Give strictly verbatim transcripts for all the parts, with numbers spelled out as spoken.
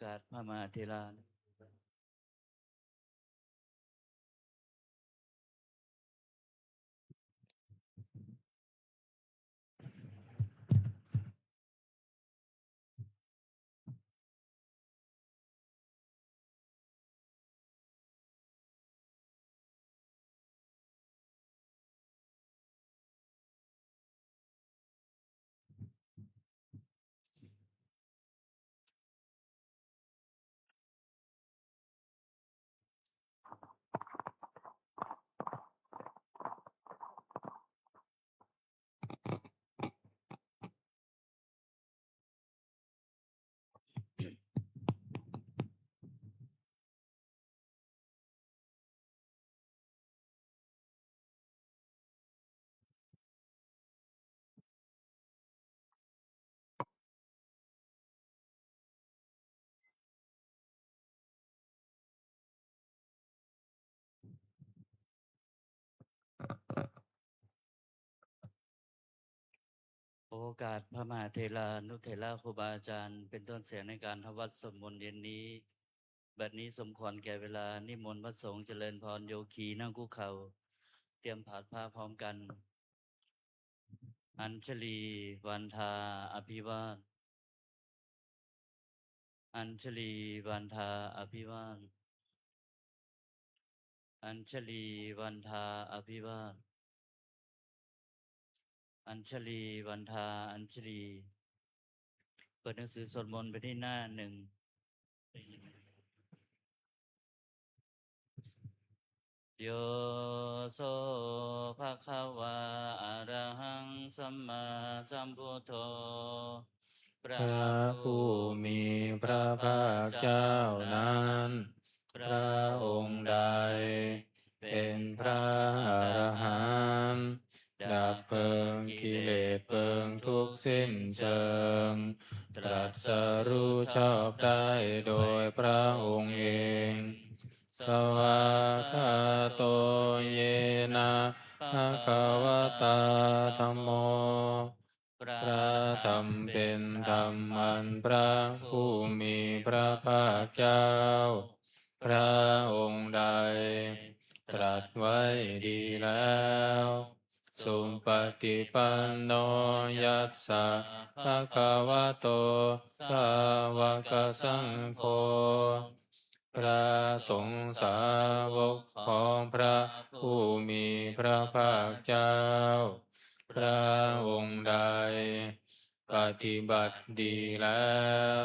กาสพระมหาเถระ ขอโอกาสพระมหาเถรานุเถระครูบาอาจารย์เป็นต้นเสียงในการทำวัตรสวดมนต์เย็นนี้ บัดนี้สมควรแก่เวลา นิมนต์พระสงฆ์เจริญพรโยคีนั่งคุกเข่า เตรียมผาดผ้าพร้อมกัน Añjalī vandā abhivāda Añjalī vandā abhivāda Añjalī vandā abhivāda Añjalī vandā Añjalī เปิดหนังสือสวดมนต์ไปที่หน้าหนึ่ง Yo so bhagavā arahaṃ sammāsambuddho พระผู้มีพระภาคเจ้านั้น พระองค์ใดเป็นพระอรหันต์ ดับเพลิงกิเลสเพลิงทุกข์สิ้นเชิง ตรัสรู้ชอบได้โดยพระองค์เอง Svākkhāto yena bhagavatā dhammo พระธรรมเป็นธรรมอันพระผู้มีพระภาคเจ้า พระองค์ใดตรัสไว้ดีแล้ว Supaṭipanno yassa bhagavato sāvakasaṅgho พระสงฆ์สาวกของพระผู้มีพระภาคเจ้า พระองค์ใดปฏิบัติดีแล้ว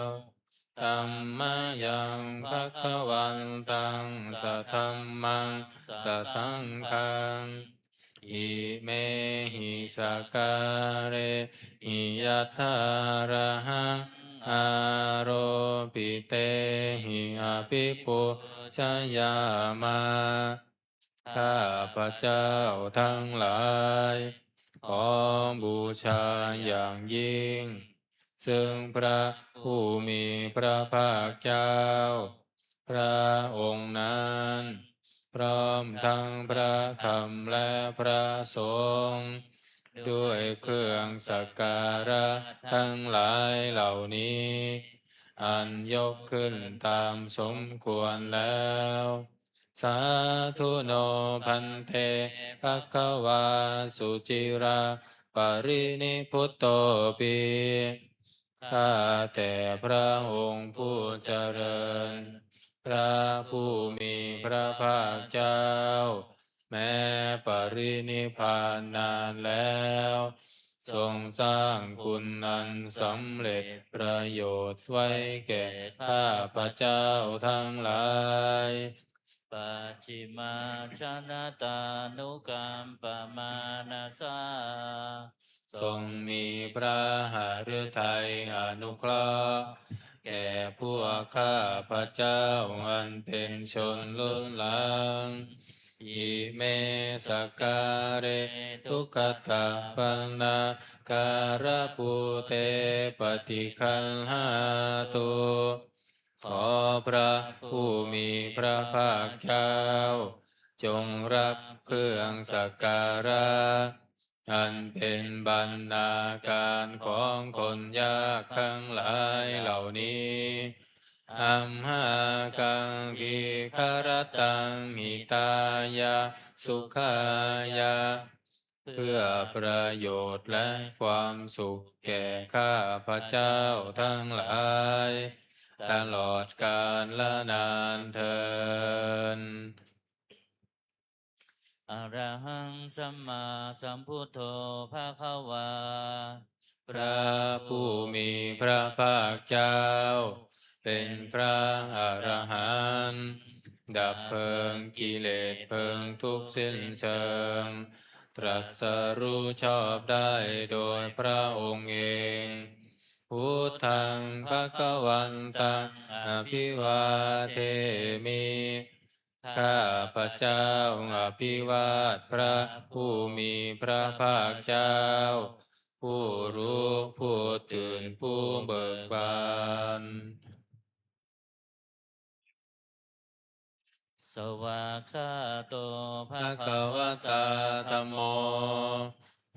Tammayaṃ bhagavantaṃ sadhammaṃ sasaṅghaṃ imehi sakkārehi yathārahaṃ āropitehi abhipūjayāma. ข้าพเจ้าทั้งหลาย ขอบูชาอย่างยิ่ง ซึ่งพระผู้มีพระภาคเจ้า พระองค์นั้น พร้อมทั้งพระธรรมและพระสงฆ์ ด้วยเครื่องสักการะทั้งหลายเหล่านี้ อันยกขึ้นตามสมควรแล้ว Sādhu no bhante bhagavā suciraparinibbutopi. ข้าแต่พระองค์ผู้เจริญ พระผู้มีพระภาคเจ้า แม้ปรินิพพานนานแล้ว ทรงสร้างคุณอันสำเร็จประโยชน์ไว้แก่ข้าพเจ้าทั้งหลาย Pacchimājanatānukampamānasā ทรงมีพระหฤทัยอนุเคราะห์ แก่พวกข้าพเจ้าอันเป็นชนรุ่นหลัง Ime sakkāre duggatapaṇṇākārabhūte paṭiggaṇhātu. ขอพระผู้มีพระภาคเจ้า จงรับเครื่องสักการะ อันเป็นบรรณาการของคนยากทั้งหลายเหล่านี้ amhākaṃ dīgharattaṃ hitāya sukhāya เพื่อประโยชน์และความสุขแก่ข้าพเจ้าทั้งหลาย ตลอดกาลนานเทอญ Arahaṃ sammāsambuddho bhagavā. พระผู้มีพระภาคเจ้า เป็นพระอรหันต์ ดับเพลิงกิเลสเพลิงทุกข์สิ้นเชิง ตรัสรู้ชอบได้โดยพระองค์เอง Buddhaṃ bhagavantaṃ abhivādemi. ข้าพเจ้าอภิวาทพระผู้มีพระภาคเจ้า ผู้รู้ผู้ตื่นผู้เบิกบาน Svākkhāto bhagavatā dhammo.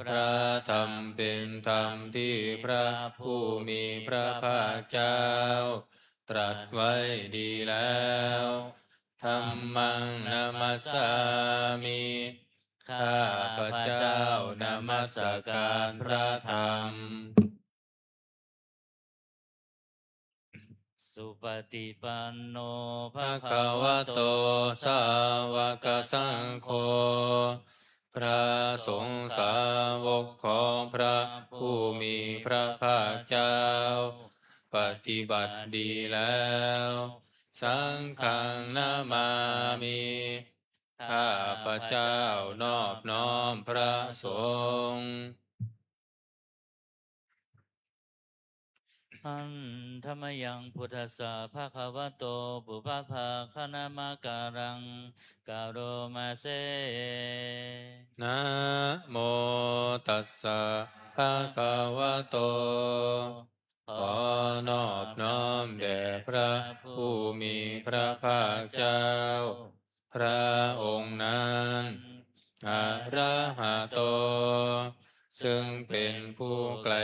พระธรรมเป็นธรรมที่พระผู้มีพระภาคเจ้า ตรัสไว้ดีแล้ว Dhammaṃ namassāmi. ข้าพเจ้านมัสการพระธรรม Supaṭipanno bhagavato sāvakasaṅgho. พระสงฆ์สาวกของพระผู้มีพระภาคเจ้า ปฏิบัติดีแล้ว Saṅghaṃ namāmi. ข้าพเจ้านอบน้อมพระสงฆ์ Handa mayaṃ buddhassa bhagavato pubbabhāganamakāraṃ karoma se. Namo tassa bhagavato. ขอนอบน้อมแด่พระผู้มีพระภาคเจ้า พระองค์นั้น Arahato ซึ่งเป็นผู้ไกล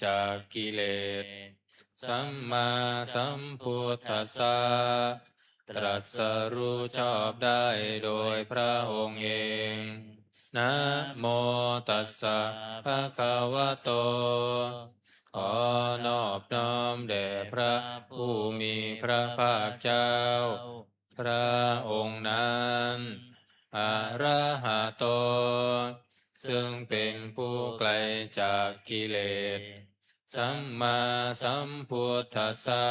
จากกิเลส Sammāsambuddhassa ตรัสรู้ชอบได้โดยพระองค์เอง Namo tassa bhagavato. ขอนอบน้อมแด่พระผู้มีพระภาคเจ้า พระองค์นั้น Arahato ซึ่งเป็นผู้ไกลจากกิเลส Sammāsambuddhassa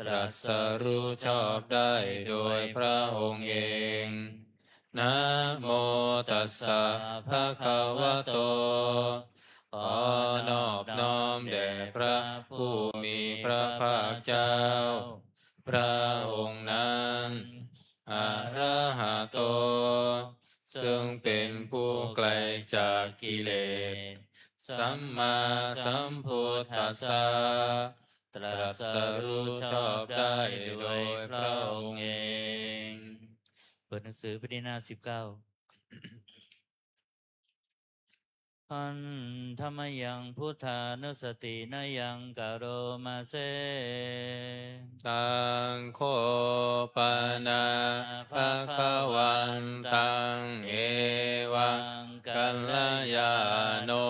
ตรัสรู้ชอบได้โดยพระองค์เอง Namo tassa bhagavato. ขอนอบน้อมแด่พระผู้มีพระภาคเจ้า พระองค์นั้น Arahato ซึ่งเป็นผู้ไกลจากกิเลส Sammāsambuddhassa ตรัสรู้ชอบได้โดยพระองค์เอง เปิดหนังสือไปที่หน้าสิบเก้า Handa mayaṃ buddhānussatinayaṃ karoma se. Taṃ kho pana bhagavantaṃ evaṃ kalyāṇo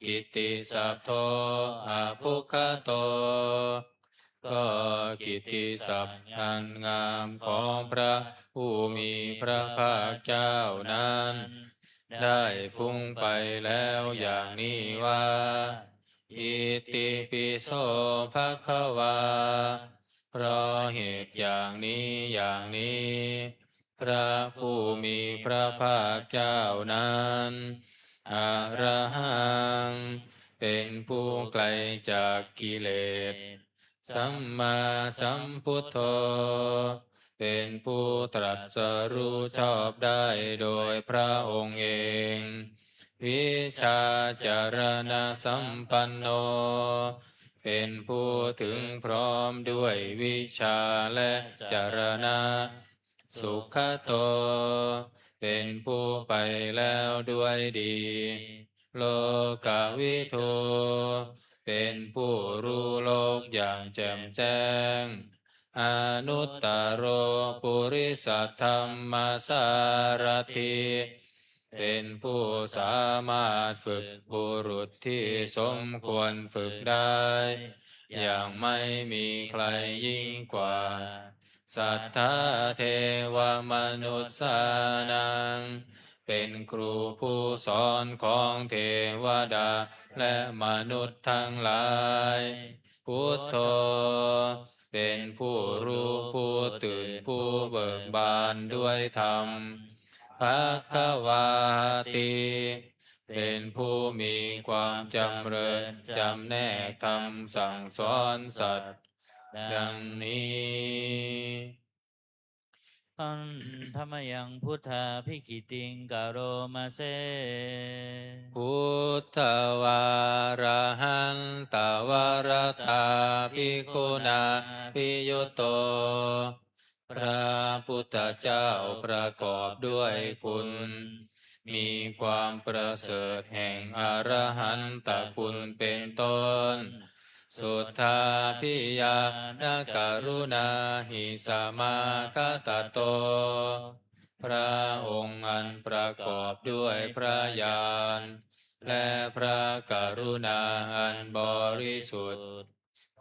kittisaddo abbhuggato. ก็กิตติศัพท์อันงามของพระผู้มีพระภาคเจ้านั้น ได้ฟุ้งไปแล้วอย่างนี้ว่า Itipi so bhagavā. เพราะเหตุอย่างนี้อย่างนี้ พระผู้มีพระภาคเจ้านั้น Arahaṃ เป็นผู้ไกลจากกิเลส Sammāsambuddho เป็นผู้ตรัสรู้ชอบได้โดยพระองค์เอง Vijjācaraṇasampanno เป็นผู้ถึงพร้อมด้วยวิชชาและจรณะ Sugato เป็นผู้ไปแล้วด้วยดี Lokavidū เป็นผู้รู้โลกอย่างแจ่มแจ้ง anuttaro purisadammasārathi เป็นผู้สามารถฝึกบุรุษที่สมควรฝึกได้ อย่างไม่มีใครยิ่งกว่า satthā devamanussānaṃ เป็นครูผู้สอนของเทวดาและมนุษย์ทั้งหลาย buddho เป็นผู้รู้ผู้ตื่นผู้เบิกบานด้วยธรรม bhagavāti เป็นผู้มีความจำเริญจำแนกธรรมสั่งสอนสัตว์ ดังนี้ Handa mayaṃ buddhābhigītiṃ karoma se. Buddhavārahantavaratā bhikkhunābhiyutto พระพุทธเจ้าประกอบด้วยคุณ มีความประเสริฐแห่งอรหันตคุณเป็นต้น suddhābhiñāṇakaruṇāhi samāgatatto พระองค์อันประกอบด้วยพระญาณ และพระกรุณาอันบริสุทธิ์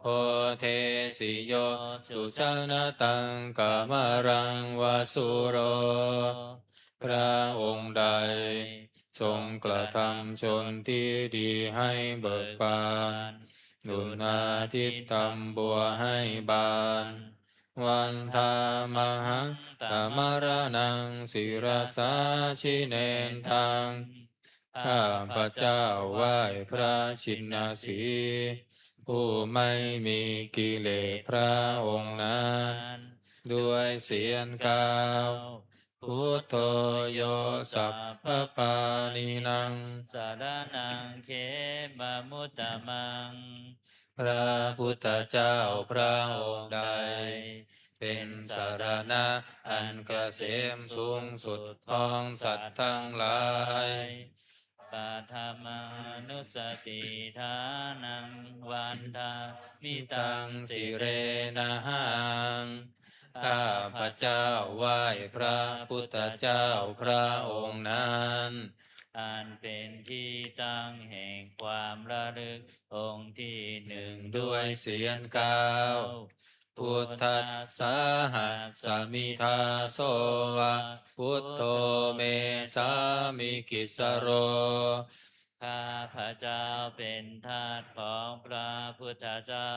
bodhesi yo sujanataṃ kamalaṃ va sūro พระองค์ใดทรงกระทำชนที่ดีให้เบิกบาน หนุนอาทิตย์ทำบัวให้บาน vandāmahaṃ tamaraṇaṃ sirasā jinendaṃ ข้าพเจ้าไหว้พระชินสีห์ ผู้ไม่มีกิเลสพระองค์นั้น ด้วยเสียงกล่าว buddho yo sabbapāṇīnaṃ saraṇaṃ khemamuttamaṃ พระพุทธเจ้าพระองค์ใด เป็นสรณะอันเกษมสูงสุดของสัตว์ทั้งหลาย paṭhamaṃ anussatiṭṭhānaṃ vandāmi taṃ sirenahaṃ ข้าพเจ้าไหว้พระพุทธเจ้าพระองค์นั้น อันเป็นที่ตั้งแห่งความระลึกองค์ที่หนึ่งด้วยเสียงกล่าว buddhassāhasmi dāso va buddho me sāmikissaro ข้าพเจ้าเป็นทาสของพระพุทธเจ้า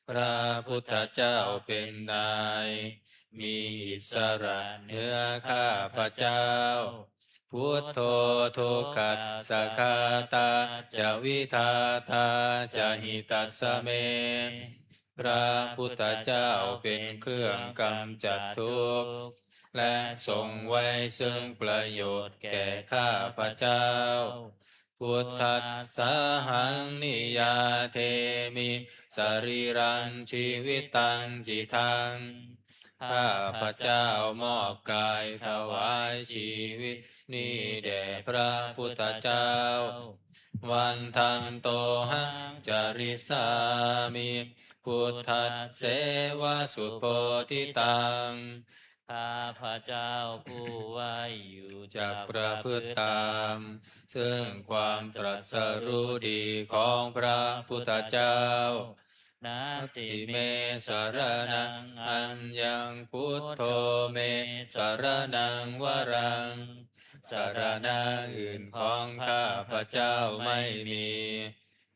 พระพุทธเจ้าเป็นนาย มีอิสระเหนือข้าพเจ้า buddho dukkhassa ghātā ca vidhātā ca hitassa me พระพุทธเจ้าเป็นเครื่องกำจัดทุกข์ และทรงไว้ซึ่งประโยชน์แก่ข้าพเจ้า buddhassāhaṃ niyyādemi sarīrañjīvitañcidaṃ ข้าพเจ้ามอบกายถวายชีวิตนี้แด่พระพุทธเจ้า vandantohaṃ carissāmi buddhasseva subodhitaṃ ข้าพเจ้าผู้ไหว้อยู่จักประพฤติตาม ซึ่งความตรัสรู้ดีของพระพุทธเจ้า natthi me saraṇaṃ aññaṃ buddho me saraṇaṃ varaṃ สรณะอื่นของข้าพเจ้าไม่มี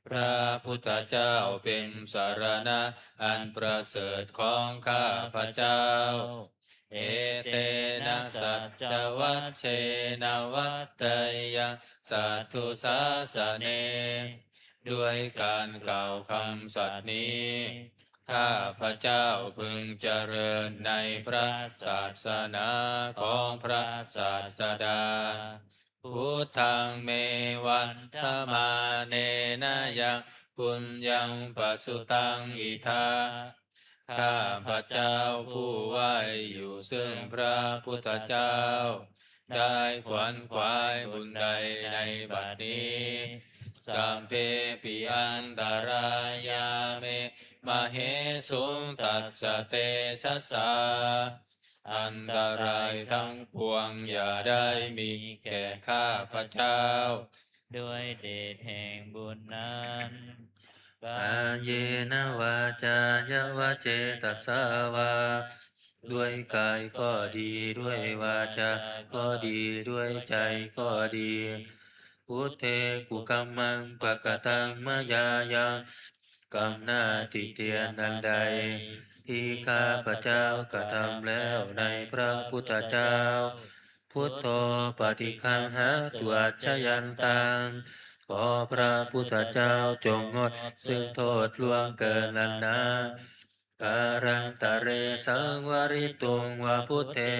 พระพุทธเจ้าเป็นสรณะอันประเสริฐของข้าพเจ้า etena saccavajjena vaḍḍheyyaṃ satthu sāsane ด้วยการกล่าวคำสัตย์นี้ ข้าพเจ้าพึงเจริญในพระศาสนาของพระศาสดา buddhaṃ me vandamānena yaṃ puññaṃ pasutaṃ idha ข้าพเจ้าผู้ไหว้อยู่ซึ่งพระพุทธเจ้า ได้ขวนขวายบุญใดในบัดนี้ sabbepi antarāyā me mahesuṃ tassa tejasā. อันตรายทั้งปวงอย่าได้มีแก่ข้าพเจ้า ด้วยเดชแห่งบุญนั้น kāyena vācāya va cetasā vā ด้วยกายก็ดี ด้วยวาจาก็ดี ด้วยใจก็ดี buddhe kukammaṃ pakataṃ mayā yaṃ กรรมหน้าติเตียนอันใด ที่ข้าพเจ้ากระทำแล้วในพระพุทธเจ้า buddho paṭiggaṇhatu accayantaṃ ขอพระพุทธเจ้าจงงดซึ่งโทษล่วงเกินอันนั้น kālantare saṃvarituṃ va buddhe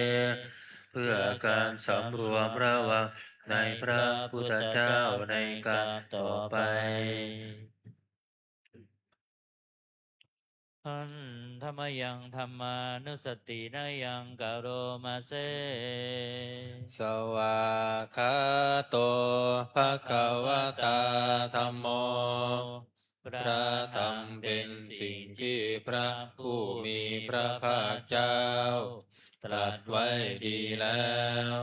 เพื่อการสำรวมระวังในพระพุทธเจ้าในการต่อไป handa mayaṃ dhammānussatinayaṃ karoma se. Svākkhāto bhagavatā dhammo พระธรรมเป็นสิ่งที่พระผู้มีพระภาคเจ้า ตรัสไว้ดีแล้ว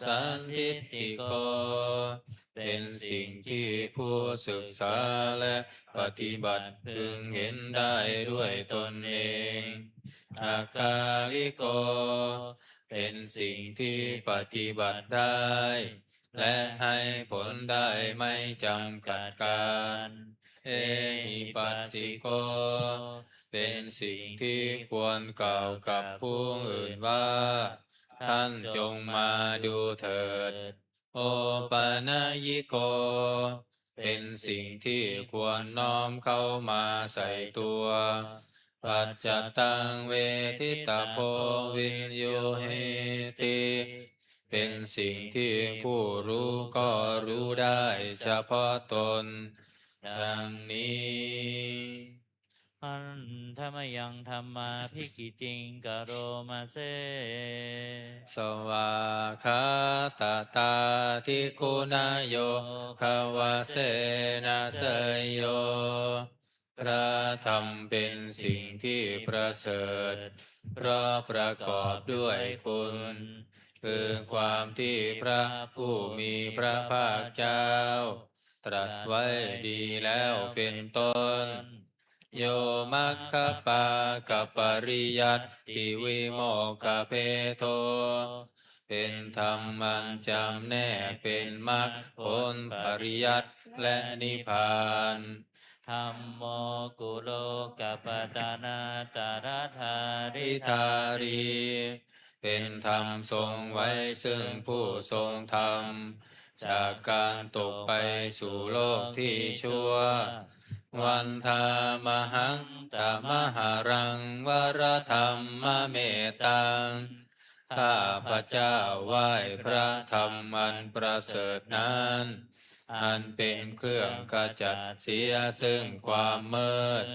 sandiṭṭhiko เป็นสิ่งที่ผู้ศึกษาและปฏิบัติพึงเห็นได้ด้วยตนเอง akāliko เป็นสิ่งที่ปฏิบัติได้ และให้ผลได้ไม่จำกัดกาล ehipassiko เป็นสิ่งที่ควรกล่าวกับผู้อื่นว่า ท่านจงมาดูเถิด opanayiko เป็นสิ่งที่ควรน้อมเข้ามาใส่ตัว paccattaṃ veditabbo viññūhīti เป็นสิ่งที่ผู้รู้ก็รู้ได้เฉพาะตน ดังนี้ handa mayaṃ dhammābhigītiṃ karoma se. Svākkhātatādiguṇayogavasena seyyo พระธรรมเป็นสิ่งที่ประเสริฐ เพราะประกอบด้วยคุณ คือความที่พระผู้มีพระภาคเจ้า ตรัสไว้ดีแล้วเป็นต้น yo maggapākapariyattidvimokkhabhedo เป็นธรรมอันจำแนกเป็นมรรคผลปริยัติและนิพพาน dhammo kulokapatanā taradhāridhārī เป็นธรรมทรงไว้ซึ่งผู้ทรงธรรม จากการตกไปสู่โลกที่ชั่ว vandāmahaṃ tamaharaṃ varadhammametaṃ ข้าพเจ้าไหว้พระธรรมอันประเสริฐนั้น อันเป็นเครื่องขจัดเสียซึ่งความมืด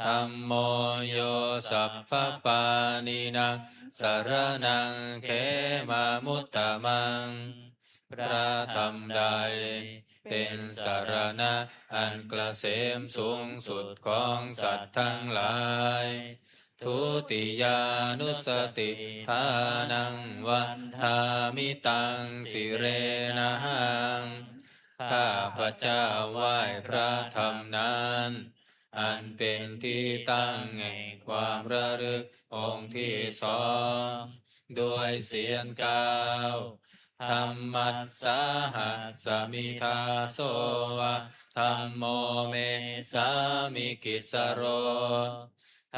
dhammo yo sabbapāṇinaṃ saraṇaṃ khemamuttamaṃ พระธรรมใด เป็นสรณะอันเกษมสูงสุดของสัตว์ทั้งหลาย dutiyānussatiṭṭhānaṃ vandāmi taṃ sirenahaṃ ข้าพเจ้าไหว้พระธรรมนั้น อันเป็นที่ตั้งแห่งความระลึกองค์ที่สอง ด้วยเสียงกล่าว dhammassāhasmi dāso va dhammo me sāmikissaro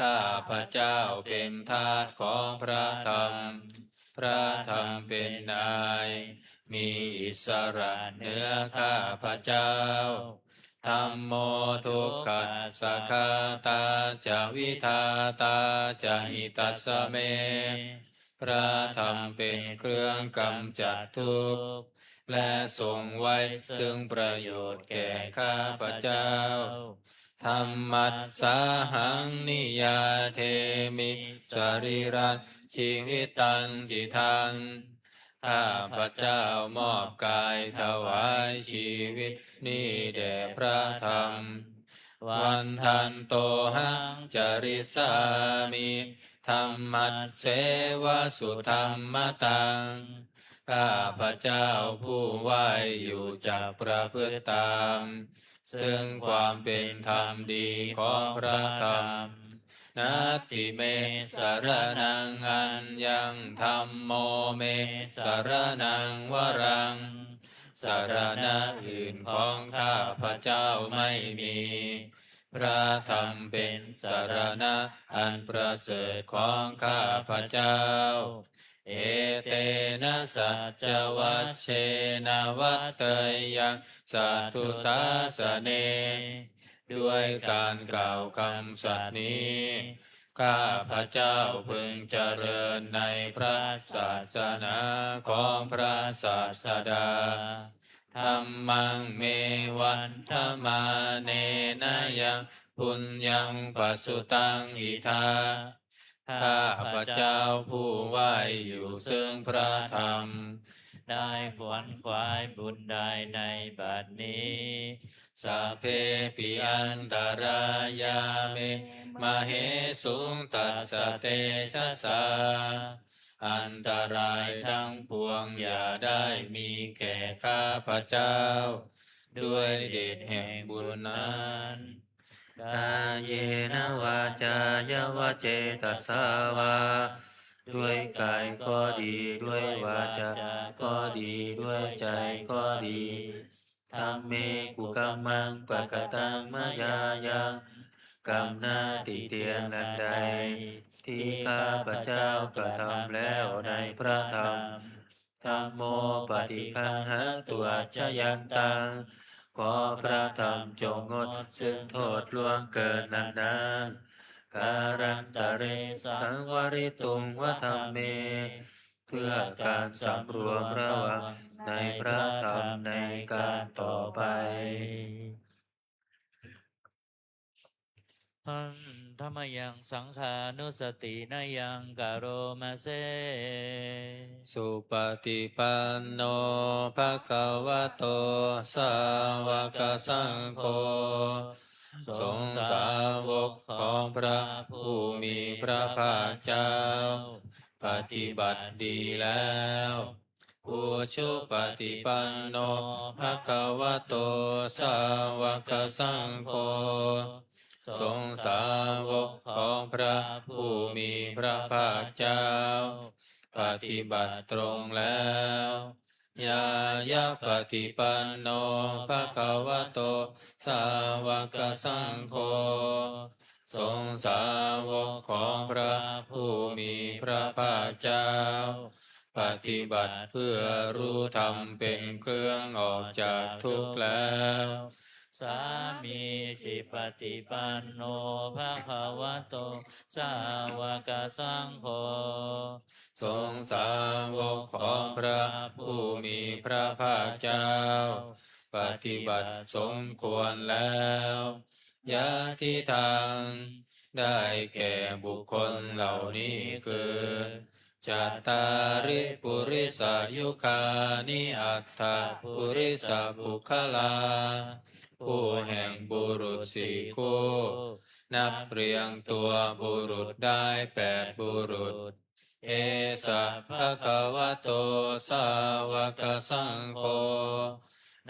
ข้าพเจ้าเป็นทาสของพระธรรม พระธรรมเป็นนาย มีอิสระเหนือข้าพเจ้า dhammo dukkhassa ghātā ca vidhātā ca hitassa me พระธรรมเป็นเครื่องกำจัดทุกข์ และทรงไว้ซึ่งประโยชน์แก่ข้าพเจ้า dhammassāhaṃ niyyādemi sarirajjīvitañcidaṃ ข้าพเจ้ามอบกายถวายชีวิตนี้แด่พระธรรม vandantohaṃ carissāmi dhammasseva sudhammataṃ. ข้าพเจ้าผู้ไหว้อยู่จักประพฤติตาม ซึ่งความเป็นธรรมดีของพระธรรม natthi me saraṇaṃ aññaṃ dhammo me saraṇaṃ varaṃ สรณะอื่นของข้าพเจ้าไม่มี พระธรรมเป็นสรณะอันประเสริฐของข้าพเจ้า etena saccavajjena vaḍḍheyyaṃ satthu sāsane ด้วยการกล่าวคำสัตย์นี้ ข้าพเจ้าพึงเจริญในพระศาสนาของพระศาสดา dhammaṃ me vandamānena yaṃ puññaṃ pasutaṃ idha ข้าพเจ้าผู้ไหว้อยู่ซึ่งพระธรรม ได้ขวนขวายบุญได้ในบัดนี้ sabbepi antarāyā me māhesuṃ tassa tejasā อันตรายทั้งปวงอย่าได้มีแก่ข้าพเจ้า ด้วยเดชแห่งบุญนั้น kāyena vācāya va cetasā vā ด้วยกายก็ดี ด้วยวาจาก็ดี ด้วยใจก็ดี dhamme kukammaṃ pakataṃ mayā yaṃ กรรมหน้าติเตียนอันใด ที่ข้าพเจ้ากระทำแล้วในพระธรรม dhammo paṭiggaṇhatu accayantaṃ ขอพระธรรมจงงดซึ่งโทษล่วงเกินนั้นๆ kālantare saṃvarituṃ va dhamme เพื่อการสำรวมระวังในพระธรรมในการต่อไป handa mayaṃ saṅghānussatinayaṃ karoma se. Supaṭipanno bhagavato sāvakasaṅgho สงฆ์สาวกของพระผู้มีพระภาคเจ้า ปฏิบัติดีแล้ว ujupaṭipanno bhagavato sāvakasaṅgho สงฆ์สาวกของพระผู้มีพระภาคเจ้า ปฏิบัติตรงแล้ว ñāyapaṭipanno bhagavato sāvakasaṅgho สงฆ์สาวกของพระผู้มีพระภาคเจ้า ปฏิบัติเพื่อรู้ธรรมเป็นเครื่องออกจากทุกข์แล้ว sāmīcipaṭipanno bhagavato sāvakasaṅgho สงฆ์สาวกของพระผู้มีพระภาคเจ้า ปฏิบัติสมควรแล้ว yadidaṃ ได้แก่บุคคลเหล่านี้คือ cattāri purisayugāni aṭṭha purisapuggalā ผู้แห่งบุรุษสี่คู่ นับเรียงตัวบุรุษได้แปดบุรุษ esa bhagavato sāvakasaṅgho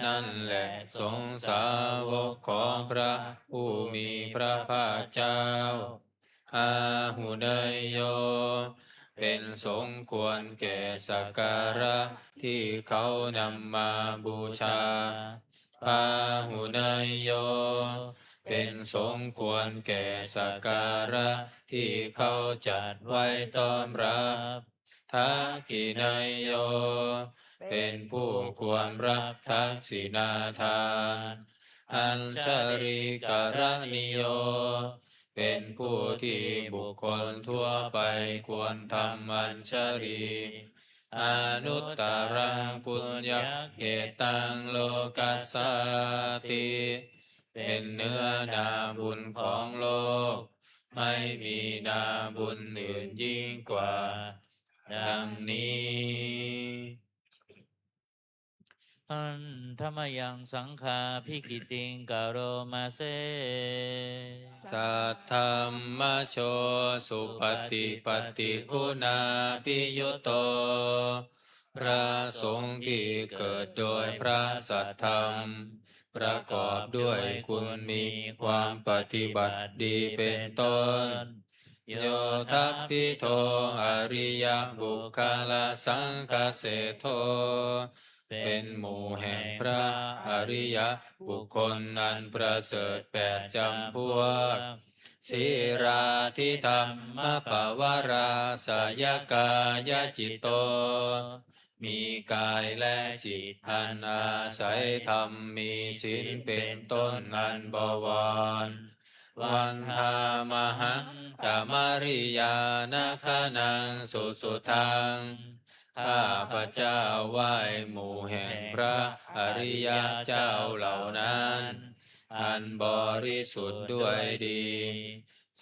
นั่นแหละสงฆ์สาวกของพระผู้มีพระภาคเจ้า āhuneyyo เป็นสงฆ์ควรแก่สักการะที่เขานำมาบูชา pāhuneyyo เป็นสงฆ์ควรแก่สักการะที่เขาจัดไว้ต้อนรับ dakkhiṇeyyo เป็นผู้ควรรับทักษิณาทาน añjalikaraṇīyo เป็นผู้ที่บุคคลทั่วไปควรทำอัญชลี anuttaraṃ puññakkhettaṃ lokassāti เป็นเนื้อนาบุญของโลก ไม่มีนาบุญอื่นยิ่งกว่า ดังนี้ Handa mayaṃ saṅghābhigītiṃ karoma se. Saddhammajo supaṭipattiguṇābhiyutto. พระสงฆ์ที่เกิดโดยพระสัทธรรม ประกอบด้วยคุณมีความปฏิบัติดีเป็นต้น Yo tappito ariyapuggalasaṅghaseṭṭho เป็นหมู่แห่งพระอริยบุคคลอันประเสริฐแปดจำพวก Sīlādidhammapavarāsayakāyacitto มีกายและจิตอันอาศัยธรรมมีศีลเป็นต้นอันบวร Vandāmahaṃ tamariyāna gaṇaṃ susuddhaṃ ข้าพเจ้าไหว้หมู่แห่งพระอริยเจ้าเหล่านั้น อันบริสุทธิ์ด้วยดี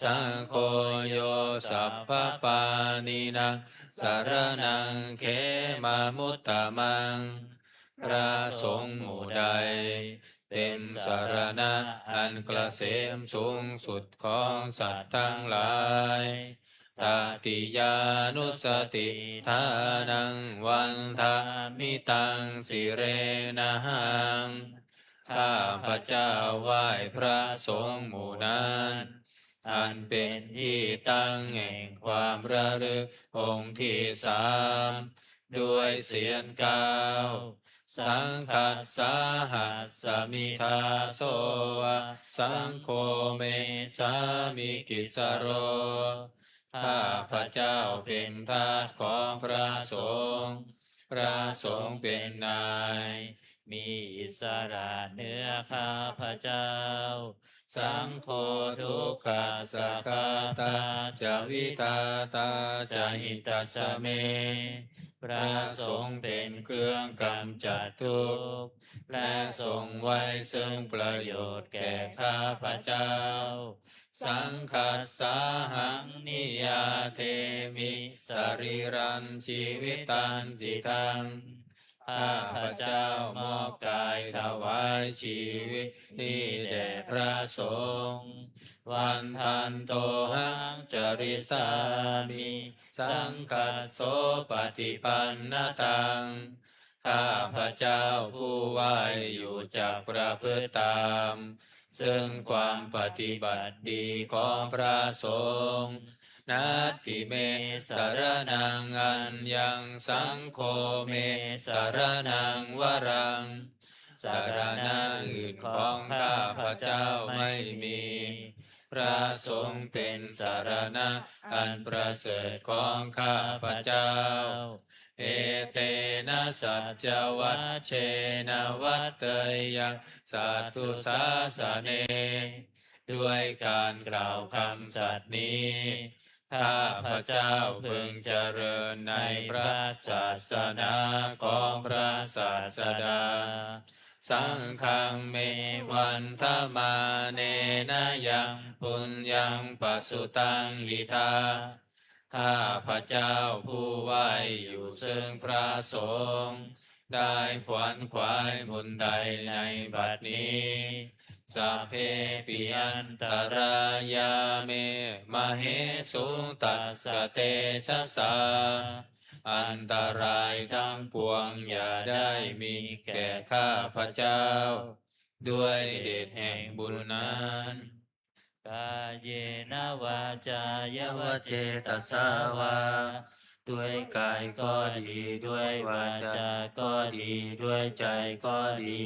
Saṅgho yo sabbapāṇīnaṃ saraṇaṃ khemamuttamaṃ พระสงฆ์หมู่ใด เป็นสรณะอันเกษมสูงสุดของสัตว์ทั้งหลาย Tatiyānussatiṭṭhānaṃ vandāmi taṃ sirenahaṃ ข้าพเจ้าไหว้พระสงฆ์หมู่นั้น อันเป็นที่ตั้งแห่งความระลึกองค์ที่สาม ด้วยเสียงเก้า Saṅghassāhasmi dāso va saṅgho me sāmikissaro ข้าพเจ้าเป็นทาสของพระสงฆ์ พระสงฆ์เป็นนาย มีอิสระเหนือข้าพเจ้า Saṅgho dukkhassa ghātā ca vidhātā ca hitassa me พระสงฆ์เป็นเครื่องกำจัดทุกข์ และทรงไว้ซึ่งประโยชน์แก่ข้าพเจ้า Saṅghassāhaṃ niyyādemi sarīrañjīvitañcidaṃ ข้าพเจ้ามอบกายถวายชีวิตนี้แด่พระสงฆ์ Vandantohaṃ carissāmi saṅghassopaṭipannataṃ ข้าพเจ้าผู้ไหว้อยู่จักประพฤติตาม ซึ่งความปฏิบัติดีของพระสงฆ์ Natthi me saraṇaṃ aññaṃ saṅgho me saraṇaṃ varaṃ สรณะอื่นของข้าพเจ้าไม่มี พระสงฆ์เป็นสรณะอันประเสริฐของข้าพเจ้า Etena saccavajjena vaḍḍheyyaṃ satthu sāsane ด้วยการกล่าวคำสัตย์นี้ ข้าพเจ้าพึงเจริญในพระศาสนาของพระศาสดา Saṅghaṃ me vandamānena yaṃ puññaṃ pasutaṃ idha ข้าพเจ้าผู้ไหว้อยู่ซึ่งพระสงฆ์ ได้ขวนขวายบุญใดในบัดนี้ Sabbepi antarāyā me māhesuṃ tassa tejasā อันตรายทั้งปวงอย่าได้มีแก่ข้าพเจ้า ด้วยเดชแห่งบุญนั้น Kāyena vācāya va cetasā vā ด้วยกายก็ดี ด้วยวาจาก็ดี ด้วยใจก็ดี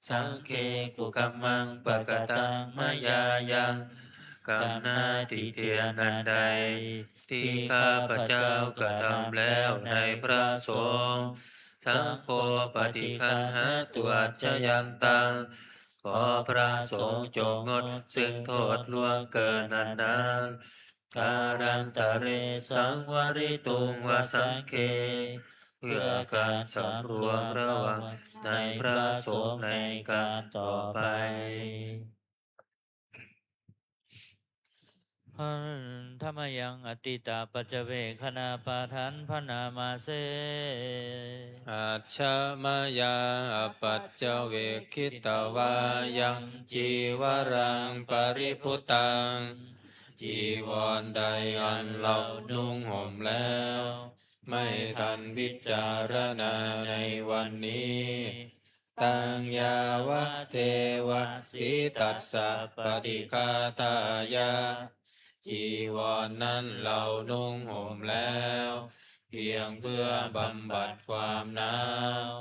Saṅghe kukammaṃ pakataṃ mayā yaṃ กรรมหน้าติเตียนอันใด ที่ข้าพเจ้ากระทำแล้วในพระสงฆ์ Saṅgho paṭiggaṇhatu accayantaṃ ขอพระสงฆ์จงงดซึ่งโทษล่วงเกินอันนั้น Kālantare saṃvarituṃ va saṅghe เพื่อการสำรวมระวังในพระสงฆ์ในการต่อไป เ Handa mayaṃ atītapaccavekkhaṇapāṭhaṃ bhaṇāma se. Ajja mayā apaccavekkhitvā yaṃ cīvaraṃ paribhuttaṃ. จีวรใดอันเรานุ่งห่มแล้ว ไม่ทันพิจารณาในวันนี้ Taṃ yāvadeva sītassa paṭighātāya. จีวรนั้นเรานุ่งห่มแล้ว เพียงเพื่อบำบัดความหนาว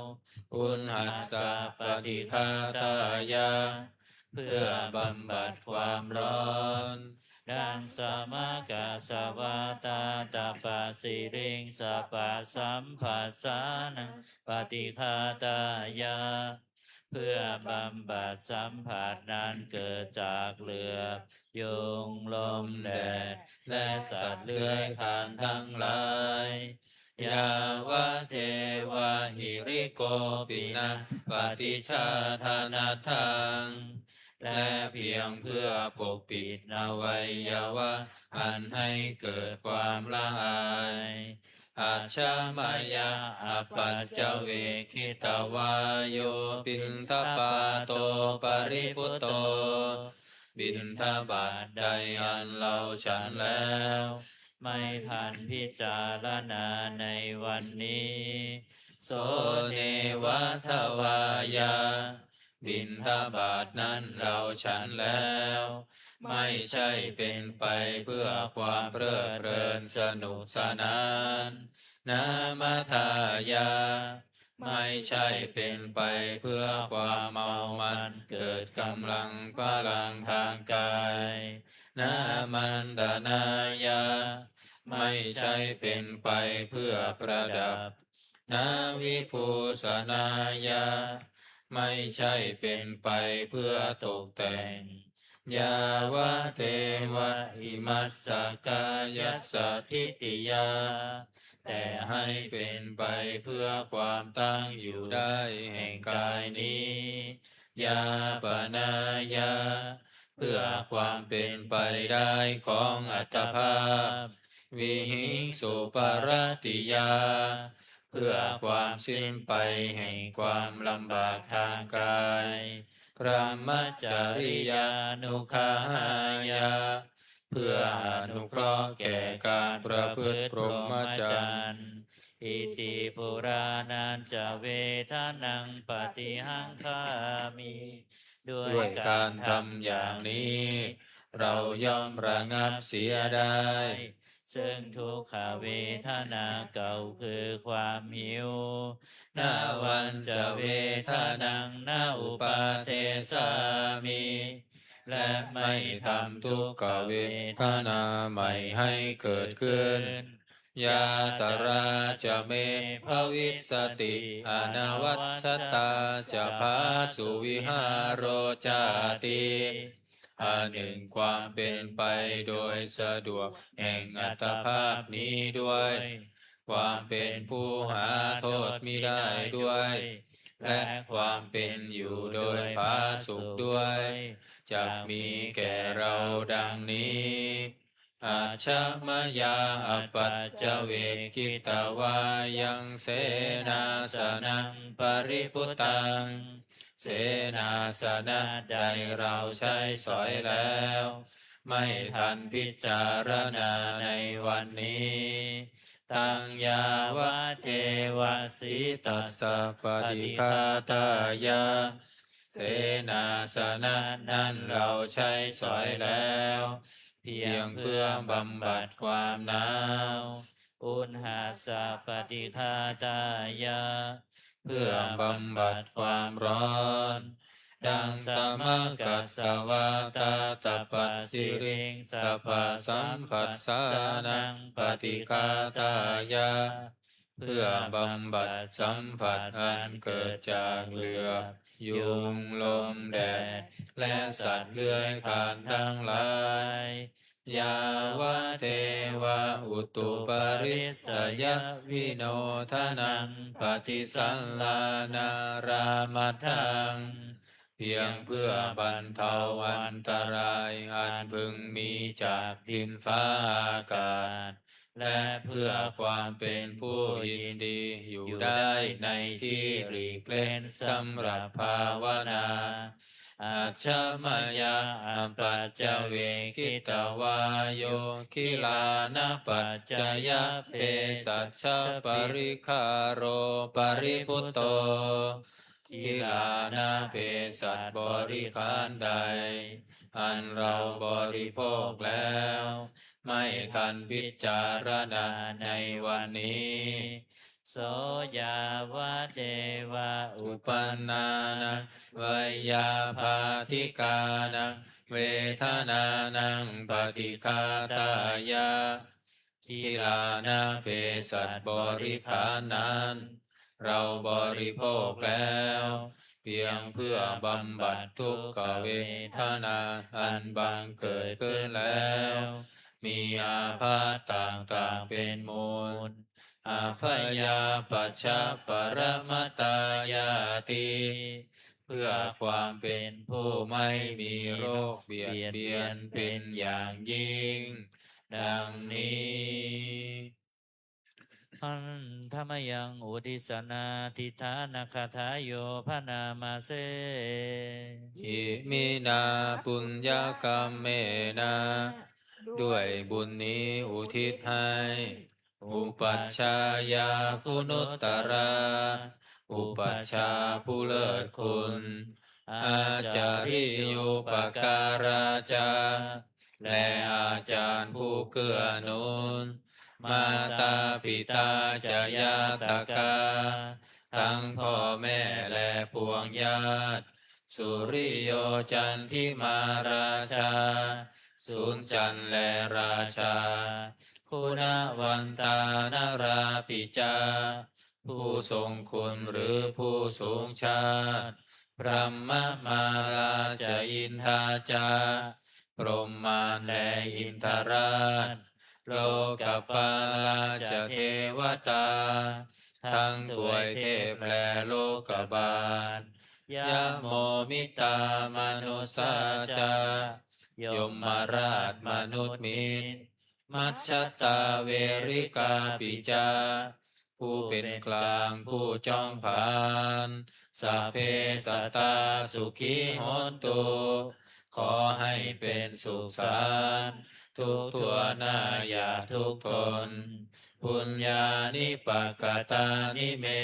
Uṇhassa paṭighātāya. เพื่อบำบัดความร้อน Daṃsamakasavātātapasiriṃ sapasamphassānaṃ paṭighātāya. เพื่อบำบัดสัมผัสนั้นเกิดจากเหลือบ ยุง ลม แดด และสัตว์เลื้อยคลานทั้งหลาย Yāvadeva hirikopinaṃ paṭicchādanatthaṃ. และเพียงเพื่อปกปิดอวัยวะอันให้เกิดความละอาย Ajja mayā apaccavekkhitvā yo piṇḍapāto paribhutto. บิณฑบาตใดอันเราฉันแล้ว ไม่ทันพิจารณาในวันนี้ So neva davāya. บิณฑบาตนั้นเราฉันแล้ว ไม่ใช่เป็นไปเพื่อความเพลิดเพลินสนุกสนาน Namadāya. ไม่ใช่เป็นไปเพื่อความเมามันเกิดกำลังพลังทางกาย Namandanāya. ไม่ใช่เป็นไปเพื่อประดับ Navibhūsanāya. ไม่ใช่เป็นไปเพื่อตกแต่ง Yāvadeva imassa kāyassa ṭhitiyā. แต่ให้เป็นไปเพื่อความตั้งอยู่ได้แห่งกายนี้ Yāpanāya. เพื่อความเป็นไปได้ของอัตภาพ Vihiṃsuparatiyā. เพื่อความสิ้นไปแห่งความลำบากทางกาย Brahmacariyānuggahāya. เพื่ออนุเคราะห์แก่การประพฤติพรหมจรรย์ Iti purāṇañca vedanaṃ paṭihaṅkhāmi. ด้วยการทำอย่างนี้ เราย่อมระงับเสียได้ ซึ่งทุกขเวทนาเก่าคือความหิว Navañca vedanaṃ na uppādessāmi. และไม่ทำทุกขเวทนาใหม่ให้เกิดขึ้น Yātrā ca me bhavissati anavajjatā ca phāsuvihāro cāti. อันหนึ่งความเป็นไปโดยสะดวกแห่งอัตภาพนี้ด้วย ความเป็นผู้หาโทษมิได้ด้วย และความเป็นอยู่โดยผาสุกด้วย จักมีแก่เราดังนี้ Ajja mayā apaccavekkhitvā yaṃ senāsanaṃ paribhuttaṃ. เสนาสนะใดเราใช้สอยแล้ว ไม่ทันพิจารณาในวันนี้ Taṃ yāvadeva sītassa paṭighātāya. เสนาสนะนั้นเราใช้สอยแล้ว เพียงเพื่อบำบัดความหนาว Uṇhassa paṭighātāya. เพื่อบำบัดความร้อน Daṃsamakasavātātapasiriṃ sapasamphassānaṃ paṭighātāya. เพื่อบำบัดสัมผัสอันเกิดจากเหลือบ ยุง ลม แดด และสัตว์เลื้อยคลานทั้งหลาย Yāvadeva utuparissayavinodanaṃ paṭisallānārāmatthaṃ. เพียงเพื่อบรรเทาอันตรายอันพึงมีจากดินฟ้าอากาศ และเพื่อความเป็นผู้ยินดีอยู่ได้ในที่หลีกเล่นสำหรับภาวนา Ajja mayā appaccavekkhitavā yo gilānapaccayabhesajjaparikkhāro paribhutto, กิลานาเภสัชบริขารใด อันเราบริโภคแล้ว ไม่ทันพิจารณาในวันนี้ So yāvadeva uppannānaṃ veyyābādhikānaṃ vedanānaṃ paṭighātāya, กิลานาเภสัชบริขารนั้น เราบริโภคแล้ว เพียงเพื่อบำบัดทุกขเวทนาอันบังเกิดขึ้นแล้ว มีอาพาธต่างๆเป็นมูล Abyāpajjhaparamatāyāti, เพื่อความเป็นผู้ไม่มีโรคเบียดเบียนเป็นอย่างยิ่ง ดังนี้ Handa mayaṃ uddissanādhiṭṭhānagāthāyo bhaṇāma se. Iminā puññakammena, ด้วยบุญนี้อุทิศให้ upajjhāyā guṇuttarā, อุปัชฌาย์ผู้เลิศคุณ ācariyūpakārā ca, และอาจารย์ผู้เกื้อหนุน mātā pitā ca ñātakā, ทั้งพ่อแม่และปวงญาติ suriyo candimā rājā, สุญจันทร์และราชา guṇavantā narāpi ca, ผู้ทรงคุณหรือผู้สูงชาติ brahmamārā ca indā ca, พรหมมารและอินทราช lokapālā ca devatā, ทั้งทวยเทพและโลกบาล yamo mittā manussā ca, ยมราชมนุษย์มิตร majjhattā verikāpi ca, ผู้เป็นกลางผู้จอมผาน sabbe sattā sukhī hontu, ขอให้เป็นสุขสันต์ทุกทั่วหน้าอย่าทุกข์ทน puññāni pakatāni me,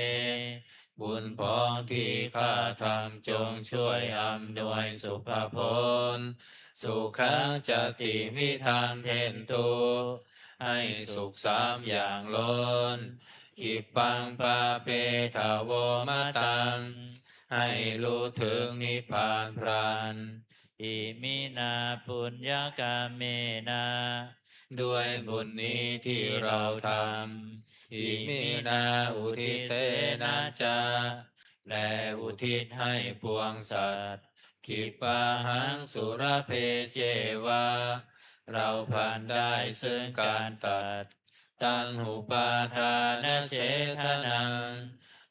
บุญพองที่ข้าทำจงช่วยอำนวยสุภผล sukhañca tividhaṃ dentu, ให้สุขสามอย่างล้น khippaṃ pāpetha vomataṃ, ให้รู้ถึงนิพพานพลัน iminā puññakammena, ด้วยบุญนี้ที่เราทำ iminā uddissenā ca, และอุทิศให้ปวงสัตว์ khippāhaṃ sulabhe ceva, เราพลันได้ซึ่งการตัด taṇhupādānachedanaṃ,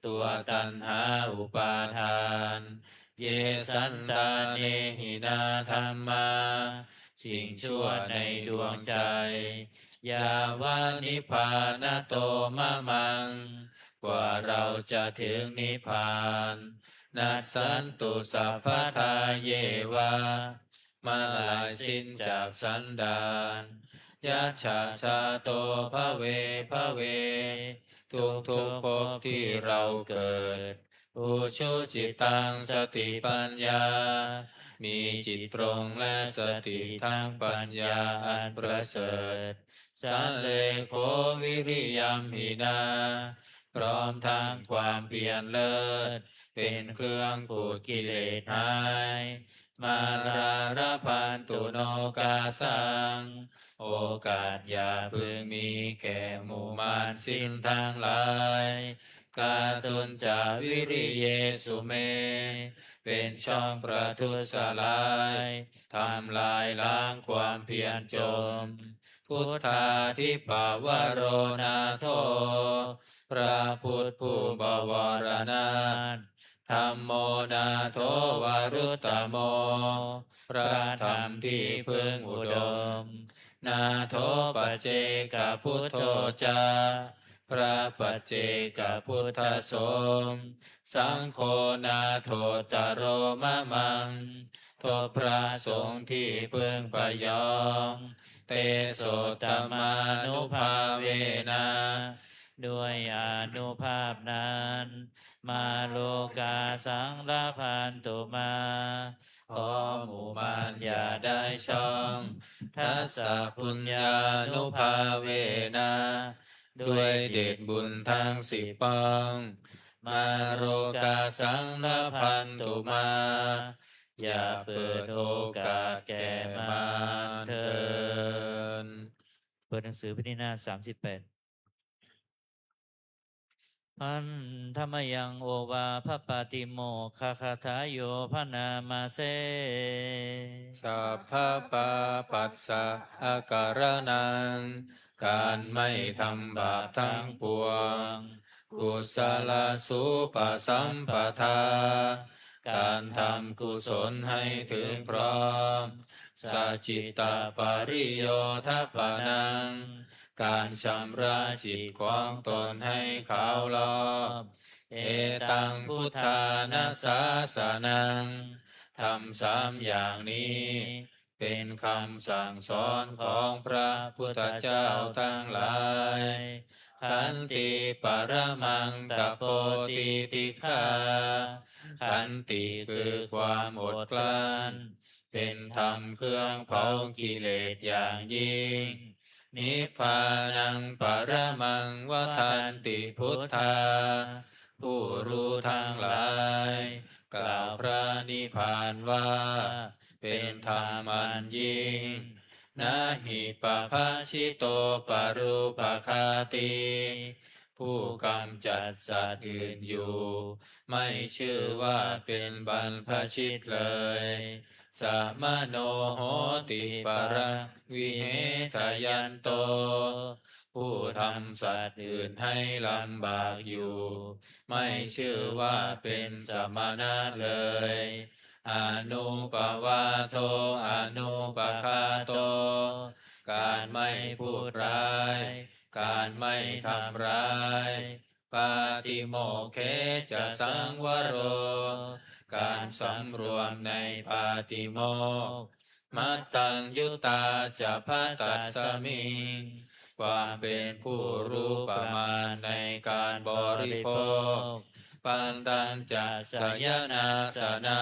ตัวตัณหาอุปาทาน ye santāne hinā dhammā, สิ่งชั่วในดวงใจ yāva nibbānato mamaṃ, กว่าเราจะถึงนิพพาน nassantu sabbadā yeva, เมื่อลายสิ้นจากสันดาน yattha jāto bhave bhave, ทุกๆภพที่เราเกิด ujucittaṃ satipaññā, มีจิตตรงและสติทั้งปัญญาอันประเสริฐ sallekho viriyamhinā, พร้อมทั้งความเพียรเลิศ เป็นเครื่องขูดกิเลสหาย mārā labhantu nokāsaṃ, โอกาสอย่าพึงมีแก่หมู่มารสิ้นทั้งหลาย kātuñca viriyesu me, เป็นช่องประทุษร้าย ทำลายล้างความเพียรจม buddhādhipavaro nātho, พระพุทธผู้บวรนาถ Dhammo nātho varuttamo, พระธรรมที่พึ่งอุดม Nātho paccekabuddho ca, พระปัจเจกพุทธสงฆ์ Saṅgho nāthottaro mamaṃ, ทบพระสงฆ์ที่พึ่งพยอง Tesottamānubhāvena, ด้วยอานุภาพนั้น Mārokāsaṃ labhantu mā, ขอหมู่มารอย่าได้ช่อง Dassapuññānubhāvena, ด้วยเดชบุญทั้งสิบปอง Mārokāsaṃ labhantu mā, อย่าเปิดโอกาสแก่มารเถิด เปิดหนังสือพิธีหน้าสามสิบแปด Handa mayaṃ ovāhapātimokkhagathayo bhaṇāma se. Sabbapāpassa akaraṇaṃ, การไม่ทำบาปทั้งปวง Kusalasūpasampadā, การทำกุศลให้ถึงพร้อม Sacittapariyodapanaṃ, การชำระจิตของตนให้ขาวรอบ Etaṃ buddhāna sāsanaṃ, ธรรมสามอย่างนี้ เป็นคำสั่งสอนของพระพุทธเจ้าทั้งหลาย Khanti paramaṃ tapo titikkhā, ขันติคือความอดกลั้น เป็นธรรมเครื่องเผากิเลสอย่างยิ่ง Nibbānaṃ paramaṃ vadanti buddhā, ผู้รู้ทั้งหลาย กล่าวพระนิพพานว่า เป็นธรรมอันยิ่ง Na hi pabhāsito parūpaghātī, ผู้กำจัดสัตว์อื่นอยู่ ไม่ชื่อว่าเป็นบรรพชิตเลย Samaṇo hoti paraṃ vihetayanto, ผู้ทำสัตว์อื่นให้ลำบากอยู่ ไม่ชื่อว่าเป็นสมณะเลย Anūpavādo anūpaghāto, การไม่พูดร้าย การไม่ทำร้าย Pātimokkhe ca saṃvaro, การสำรวมในปาติโมกข์ Mattaññutā ca bhaddasmiṃ, ความเป็นผู้รู้ประมาณในการบริโภค Pantañca sayanāsanaṃ,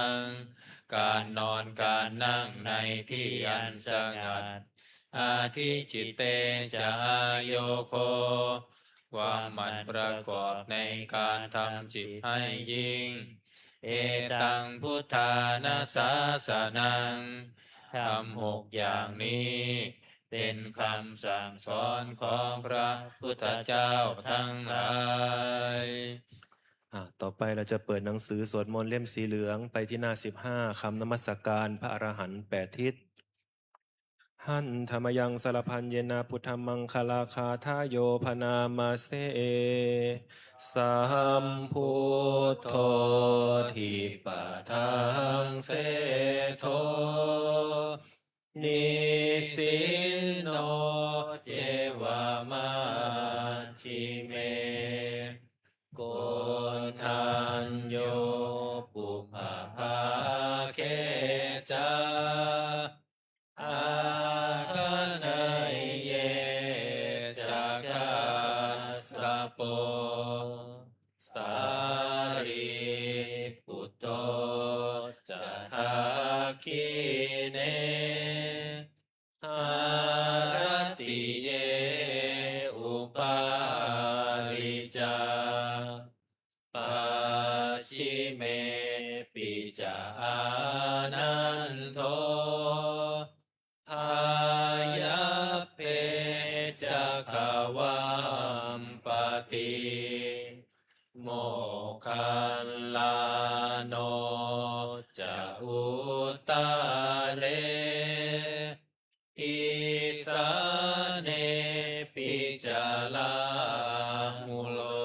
การนอนการนั่งในที่อันสงัด Adhicitte ca āyogo, ความหมั่นประกอบในการทำจิตให้ยิ่ง Etaṃ buddhāna sāsanaṃ, ธรรมหกอย่างนี้ เป็นคำสั่งสอนของพระพุทธเจ้าทั้งหลาย อ่ะ ต่อไปเราจะเปิดหนังสือสวดมนต์เล่มสีเหลืองไปที่หน้าสิบห้า คำนมัสการพระอรหันต์แปดทิศ Handa mayaṃ sarabhaññena buddhamaṅgalagāthāyo bhaṇāma se. Sambuddho dvipadaṃ seṭṭho, nisinno ceva majjhime, koṇḍañño pubbhabhāge ca, āganeyyī ca kassapo, sārīputto ca dakkhiṇe, haratiye upāli ca, pacchimepi ca ānando, pāyabbe ca gavampati, moggallāno ca uttare, isānepi ca rāhulo.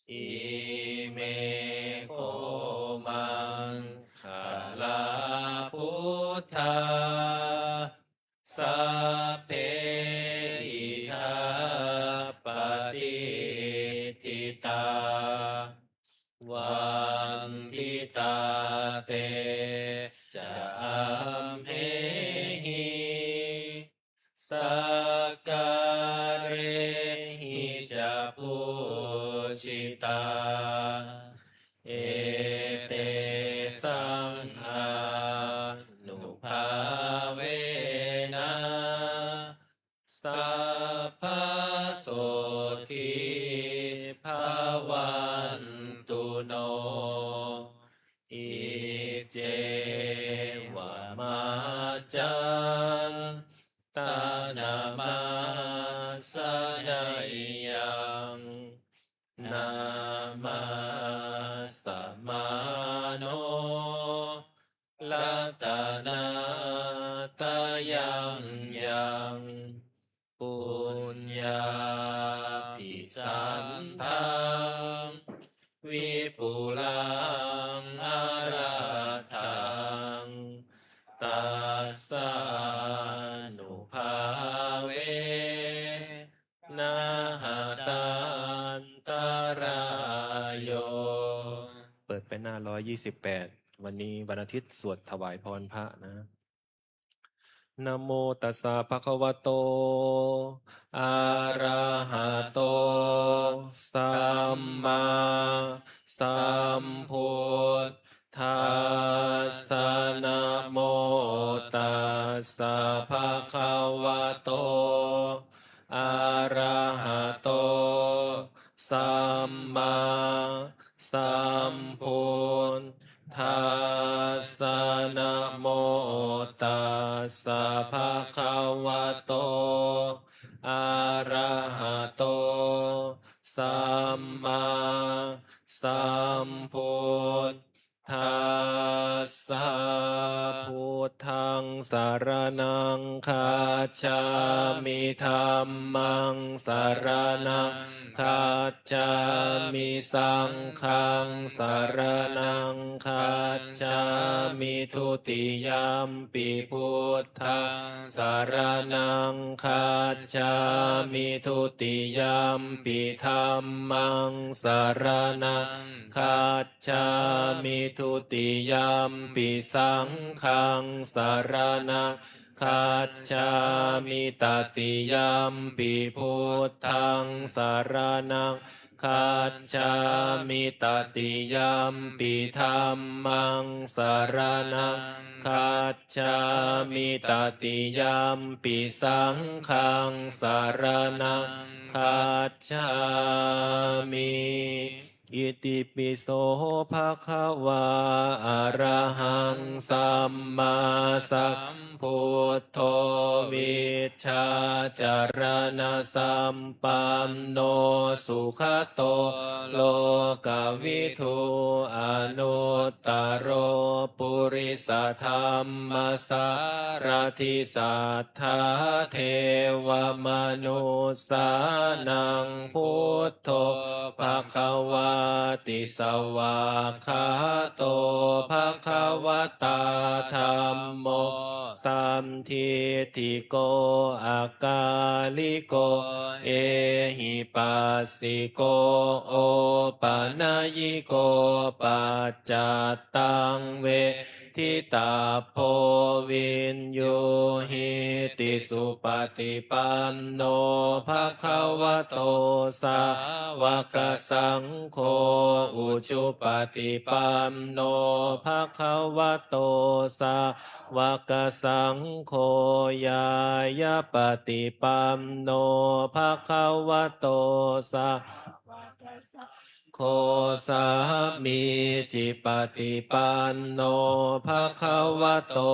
Ime vanditā te ca amhehi, sakkārehi ca pūjitā, etesaṃ ānubhāvena sabbasotthī bhavantu no. Iccevamaccantanamassaneyyaṃ namassamāno ratanattayaṃ yaṃ puññābhisandaṃ vipulaṃ alatthaṃ, tassānubhāvena hatantarāyo. เปิดไปหน้า ร้อยยี่สิบแปด วันนี้วันอาทิตย์ สวดถวายพรพระนะ Namo tassa bhagavato arahato sammāsambuddhassa. Namo tassa bhagavato arahato sammāsambuddhassa. Namo tassa bhagavato arahato sammāsambuddhassa. Buddhaṃ saraṇaṃ gacchāmi. Dhammaṃ saraṇaṃ gacchāmi. Saṅghaṃ saraṇaṃ gacchāmi. Dutiyampi buddhaṃ saraṇaṃ gacchāmi. Dutiyampi dhammaṃ saraṇaṃ gacchāmi. Dutiyampi saṅghaṃ saraṇaṃ gacchāmi. Tatiyampi buddhaṃ saraṇaṃ gacchāmi. Tatiyampi dhammaṃ saraṇaṃ gacchāmi. Tatiyampi saṅghaṃ saraṇaṃ gacchāmi. Itipi so bhagavā arahaṃ sammāsambuddho vijjācaraṇasampanno sugato lokavidū anuttaro purisadammasārathi satthā devamanussānaṃ buddho bhagavāti. Svākkhāto bhagavatā dhammo sandiṭṭhiko akāliko ehipassiko opanayiko paccattaṃ veditabbo viññūhīti. Supaṭipanno bhagavato sāvakasaṅgho, ujupaṭipanno bhagavato sāvakasaṅgho, ñāyapaṭipanno bhagavato sāvakasaṅgho, sāmīcipaṭipanno bhagavato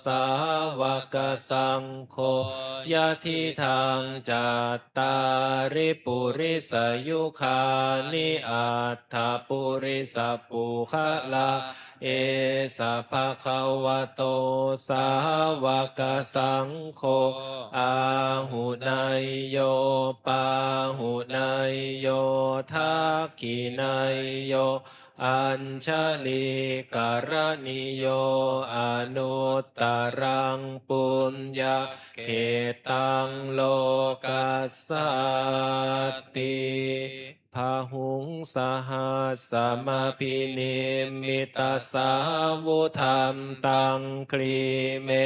sāvakasaṅgho, yadidaṃ cattāri purisayugāni aṭṭha purisapuggalā, esa bhagavato sāvakasaṅgho, āhuneyyo pāhuneyyo dakkhiṇeyyo añjalikaraṇīyo, anuttaraṃ puññakkhettaṃ lokassāti. Bāhuṃ sahassamabhinimmitasāvudhantaṃ, grīmekhalaṃ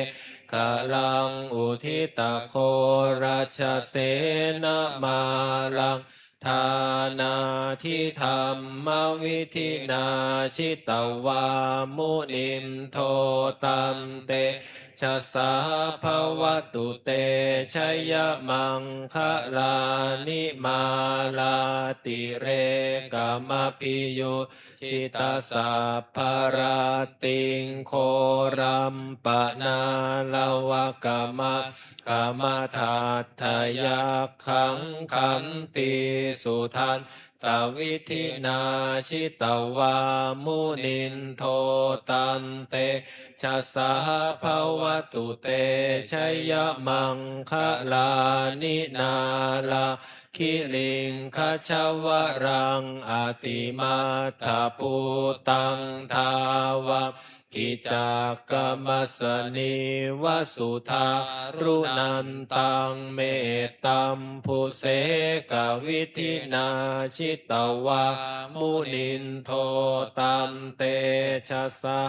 uditaghorasasenamāraṃ, dānādidhammavidhinā jitavā munindo, tantejasā bhavatu te jayamaṅgalāni. Mārātirekamabhiyujjhitasabbarattiṃ, ghorampanāḷavakamakkhamathaddhayakkhaṃ, khantīsudantavidhinā jitavā munindo, tantejasā bhavatu te jayamaṅgalāni. Nāḷā giriṃ gajavaraṃ atimattabhūtaṃ, dāvaggicakkamasanīva sudāruṇantaṃ, mettambusekavidhinā jitavā munindo, tantejasā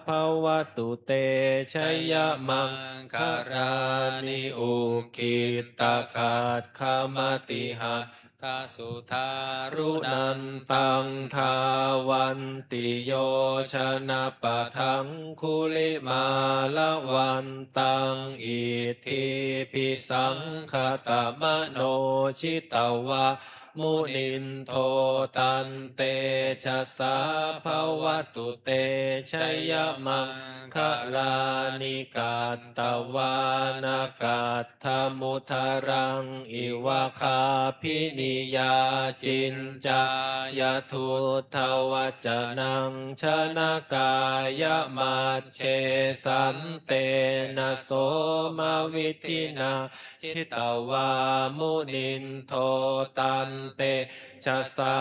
bhavatu te jayamaṅgalāni. Ukkhittakhaggamatiha ttasudāruṇantaṃ, dhāvantiyojanapathaṅgulimālavantaṃ, iddhībhisaṅkhatamano jitavā munindo, tantejasā bhavatu te jayamaṅgalāni. Katvāna kaṭ ṭhamudaraṃ iva gabbhinīyā, ciñcāya duṭṭhavacanaṃ janakāyamajjhe, santena somavidhinā jitavā munindo, tantejasā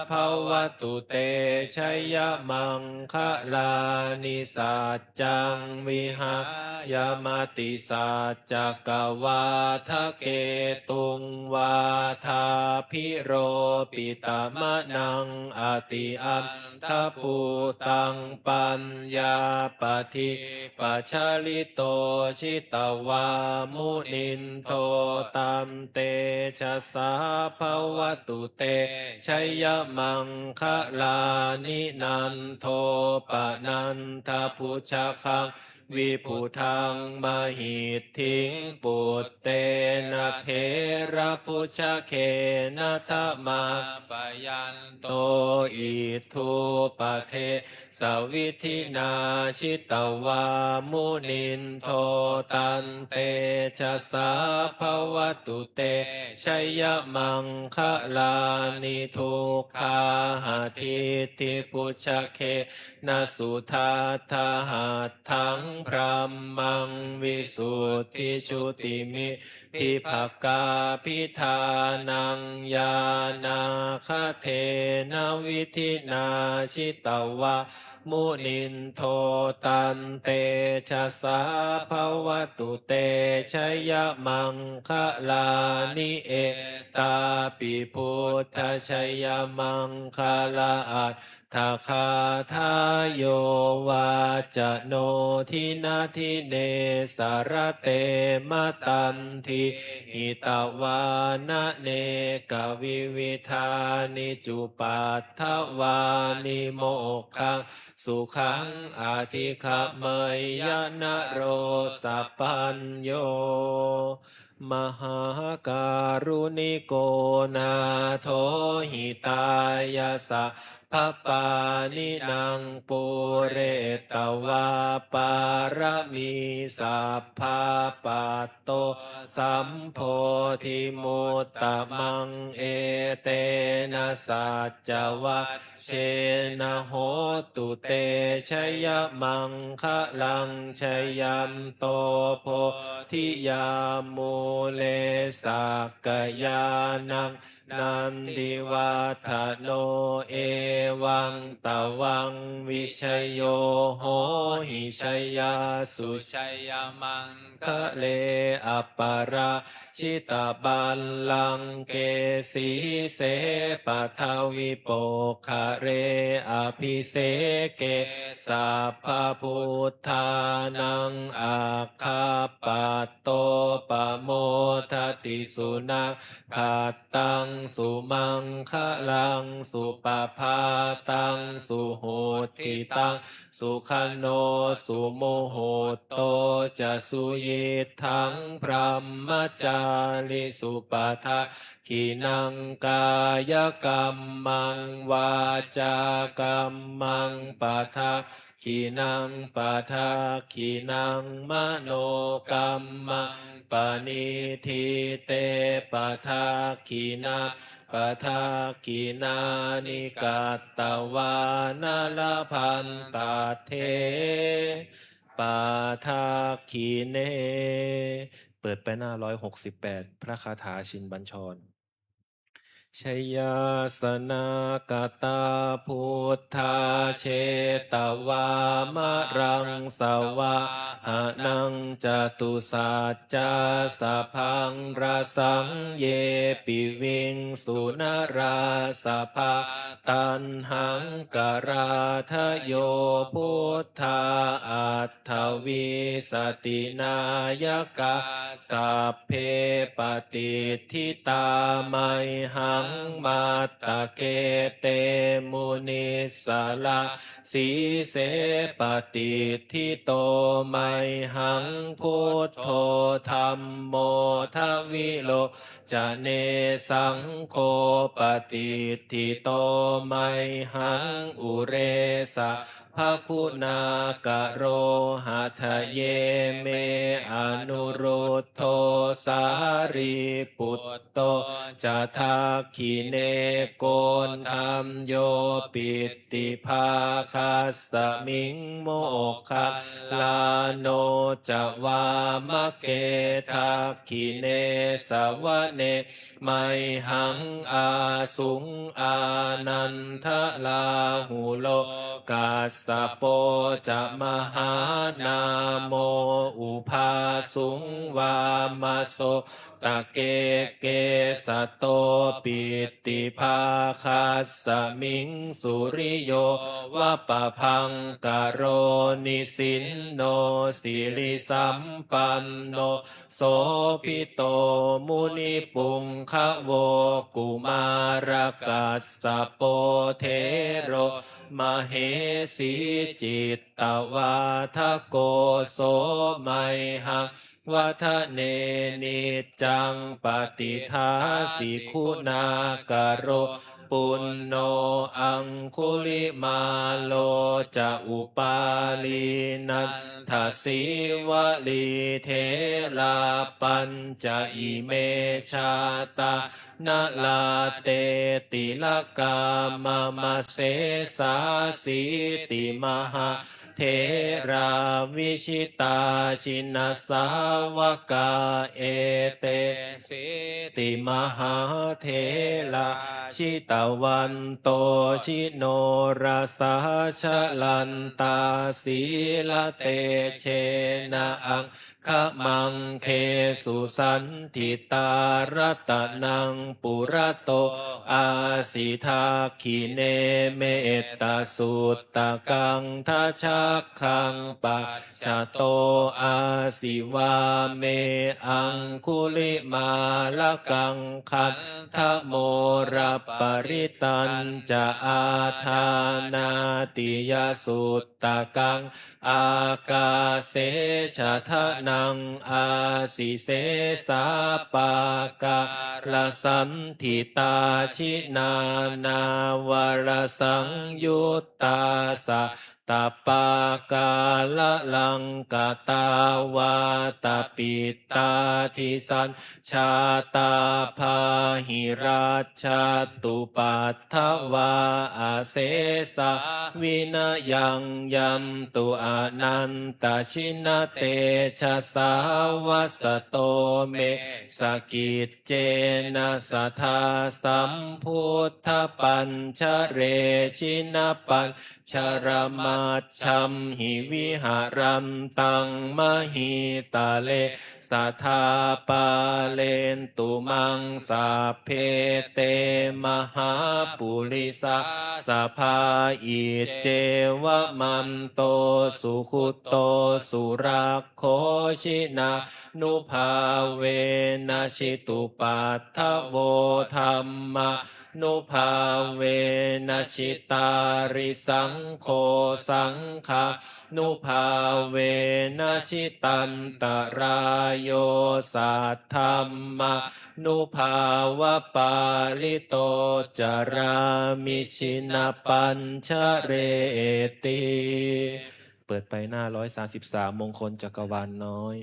bhavatu te jayamaṅgalāni. Sac caṃ vihāya matisaccakavādaketuṃ, vādābhiropitamanaṃ atiandhabhūtaṃ, paññāpadīpajalito jitavā munindo, tantejasā bhavatu te jayamaṅgalāni. Nandopanandabhujagaṃ vibudhaṃ mahiddhiṃ, puttena therabhujagena damāpayanto, iddhūpadesavidhinā jitavā munindo, tantejasā bhavatu te jayamaṅgalāni. Duggāhadiṭṭhibhujagena sudaṭṭhahatthaṃ, brahmaṃ visuddhijutimiddhibakābhidhānaṃ, ñāṇāgadena vidhinā jitavā munindo, tantejasā bhavatu te jayamaṅgalāni. Etāpi buddhajayamaṅgalaaṭṭhagāthā, yo vācano dinadine sarate matandī, hitvānanekavividhāni cupaddavāni, mokkhaṃ sukhaṃ adhigameyya naro sapañño. Mahākāruṇiko nātho, hitāya sabbapāṇinaṃ, pūretvā pāramī sabbā, patto sambodhimuttamaṃ, etena saccavajjena, hotu te jayamaṅgalaṃ. Jayanto bodhiyā mūle, sakyānaṃ nandivaḍḍhano, e vaṃ tvaṃ vijayo hohi jayassu jayamaṅgale. Aparājitapallaṅke sīse paṭhavipokkhare abhiseke sabbabuddhānaṃ aggappatto pamodati. Sunakkhat taṃ sumaṅgalaṃ supabhātaṃ suhuṭṭhitaṃ sukhaṇo sumuhutto ca suyiṭṭhaṃ brahmacārisu. Padakkhiṇaṃ kāyakammaṃ vācākammaṃ padak khiṇaṃ padakkhiṇaṃ manokammaṃ paṇidhī te padakkhiṇā. Padakkhiṇāni katvāna labhantatthe padakkhiṇe. เปิดไปหน้า ร้อยหกสิบแปด พระคาถาชินบัญชร Jayāsanāgatā buddhā jetvā māraṃ savāhanaṃ catusaccāsabhaṃ rasaṃ ye piviṃsu narāsabhā. Taṇhaṅkarādayo buddhā aṭṭhavīsati nāyakā sabbe patiṭṭhi tā mayhaṃ matthake te munissarā. Sīse patiṭṭhito mayhaṃ buddho dhammo dvilocane saṅgho patiṭṭhito mayhaṃ ure sabbaguṇākaro. Hadaye me anuruddho sārīputto ca dakkhiṇe koṇḍañño piṭṭhibhāgasmiṃ moggallāno ca vāmake. Dakkhiṇe savane mayhaṃ āsuṃ ānandarāhulo kassapo ca mahānāmo ubhāsuṃ vāmasotake. Kesato piṭṭhibhāgasmiṃ suriyo va pabhaṅkaro nisinno sirisampanno sobhito munipuṅgavo. Kumārakassapo thero mahesī cittavādako so mayhaṃ vadane niccaṃ patiṭṭhāsi guṇākaro. Puṇṇo aṅgulimālo ca upālī nandasīvalī therā pañca ime jātā nalāṭe tilakā mama. Sesāsīti mahā therā vijitā jinasāvakā etesīti mahātherā jitavanto jinorasā jalantā sīlatejena aṅgamaṅgesu saṇṭhitā. Ratanaṃ purato āsi dakkhiṇe mettasuttakaṃ dhajaggaṃ pacchato āsi vāme aṅgulimālakaṃ. Khandhamoraparittañca āṭānāṭiyasuttakaṃ ākāse chadanaṃ āsi sesā pākārasaṇṭhitā. Jinā nānāvarasaṃyuttā sa tappākāralaṅkatā, vātapittādisañ- jātā bāhirajjhattupaddavā, asesā vinayaṃ yantu, anantajinatejasā. Vasato me sakiccena, sadā sambuddhapañjare, jinapañ- jaramajjhamhi, viharantaṃ mahītale, sadā pālentu maṃ sabbe, te mahāpurisāsabhā. Iccevamanto sugutto surakkho, jinānubhāvena jitupaddavo, dhammā- nubhāvena jitārisaṅgho, saṅghānubhāvena jitantarāyo, saddhammānubhāvapālito carāmi jinapañjareti. เปิดไปหน้า ร้อยสามสิบสาม มงคลจักรวาลน้อย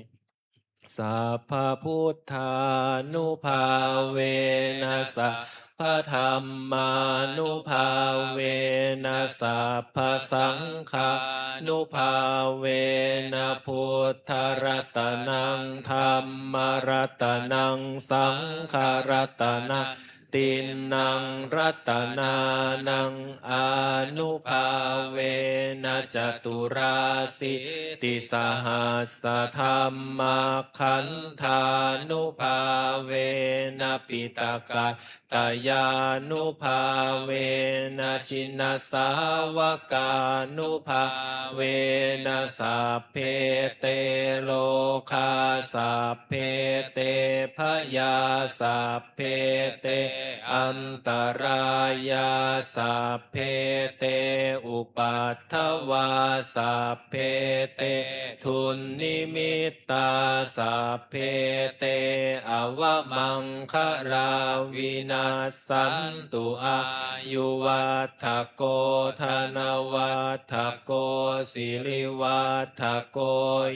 sabbabuddhānubhāvena sabbadhammānubhāvena sabbasaṅghānubhāvena buddharatanaṃ dhammaratanaṃ saṅgharatanaṃ tiṇṇaṃ ratanānaṃ ānubhāvena caturāsītisahassadhammakkhandhānubhāvena piṭakattayānubhāvena jinasāvakānubhāvena sabbe te rogā sabbe te bhayā sab be te antarāyā sabbe te upaddavā sabbe te dunnimittā sabbe te avamaṅgalā vinassantu. Āyuvaḍḍhako dhanavaḍḍhako sirivaḍḍhako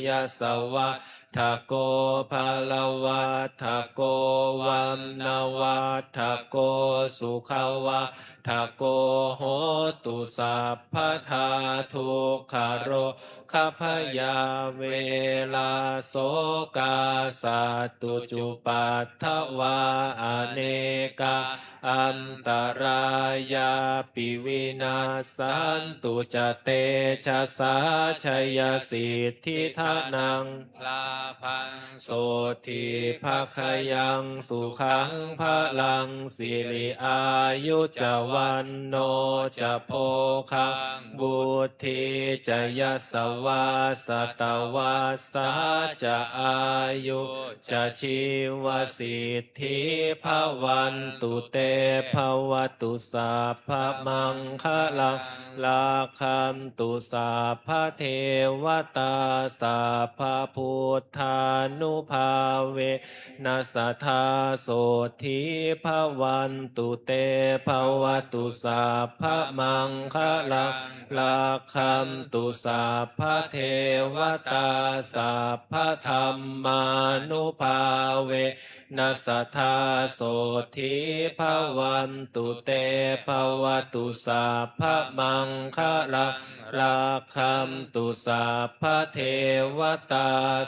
yasavaḍ ḍhako balavaḍḍhako vaṇṇavaḍḍhako sukhavaḍḍhako hotu sabbadā. Dukkharogabhayā verā sokā sattu cupaddavā anekā antarāyāpi vinassantu ca tejasā. Jayasiddhi dhanaṃ lābhaṃ sotthi bhāgyaṃ sukhaṃ balaṃ siri āyu ca vaṇṇo ca bhogaṃ vuḍ dhi ca yasavā satavassā ca āyu ca jīvasiddhī bhavantu te. Bhavatu sabbamaṅgalaṃ rakkhantu sabbadevatā sabbabuddhānubhāve na sadā sotthī bhavantu te. Bhavatu sabbamaṅgalaṃ rakkhantu sabbadevatā sabbadhammānubhāvena sadā sotthī bhavantu te. Bhavatu sabbamaṅgalaṃ rakkhantu sabbadevatā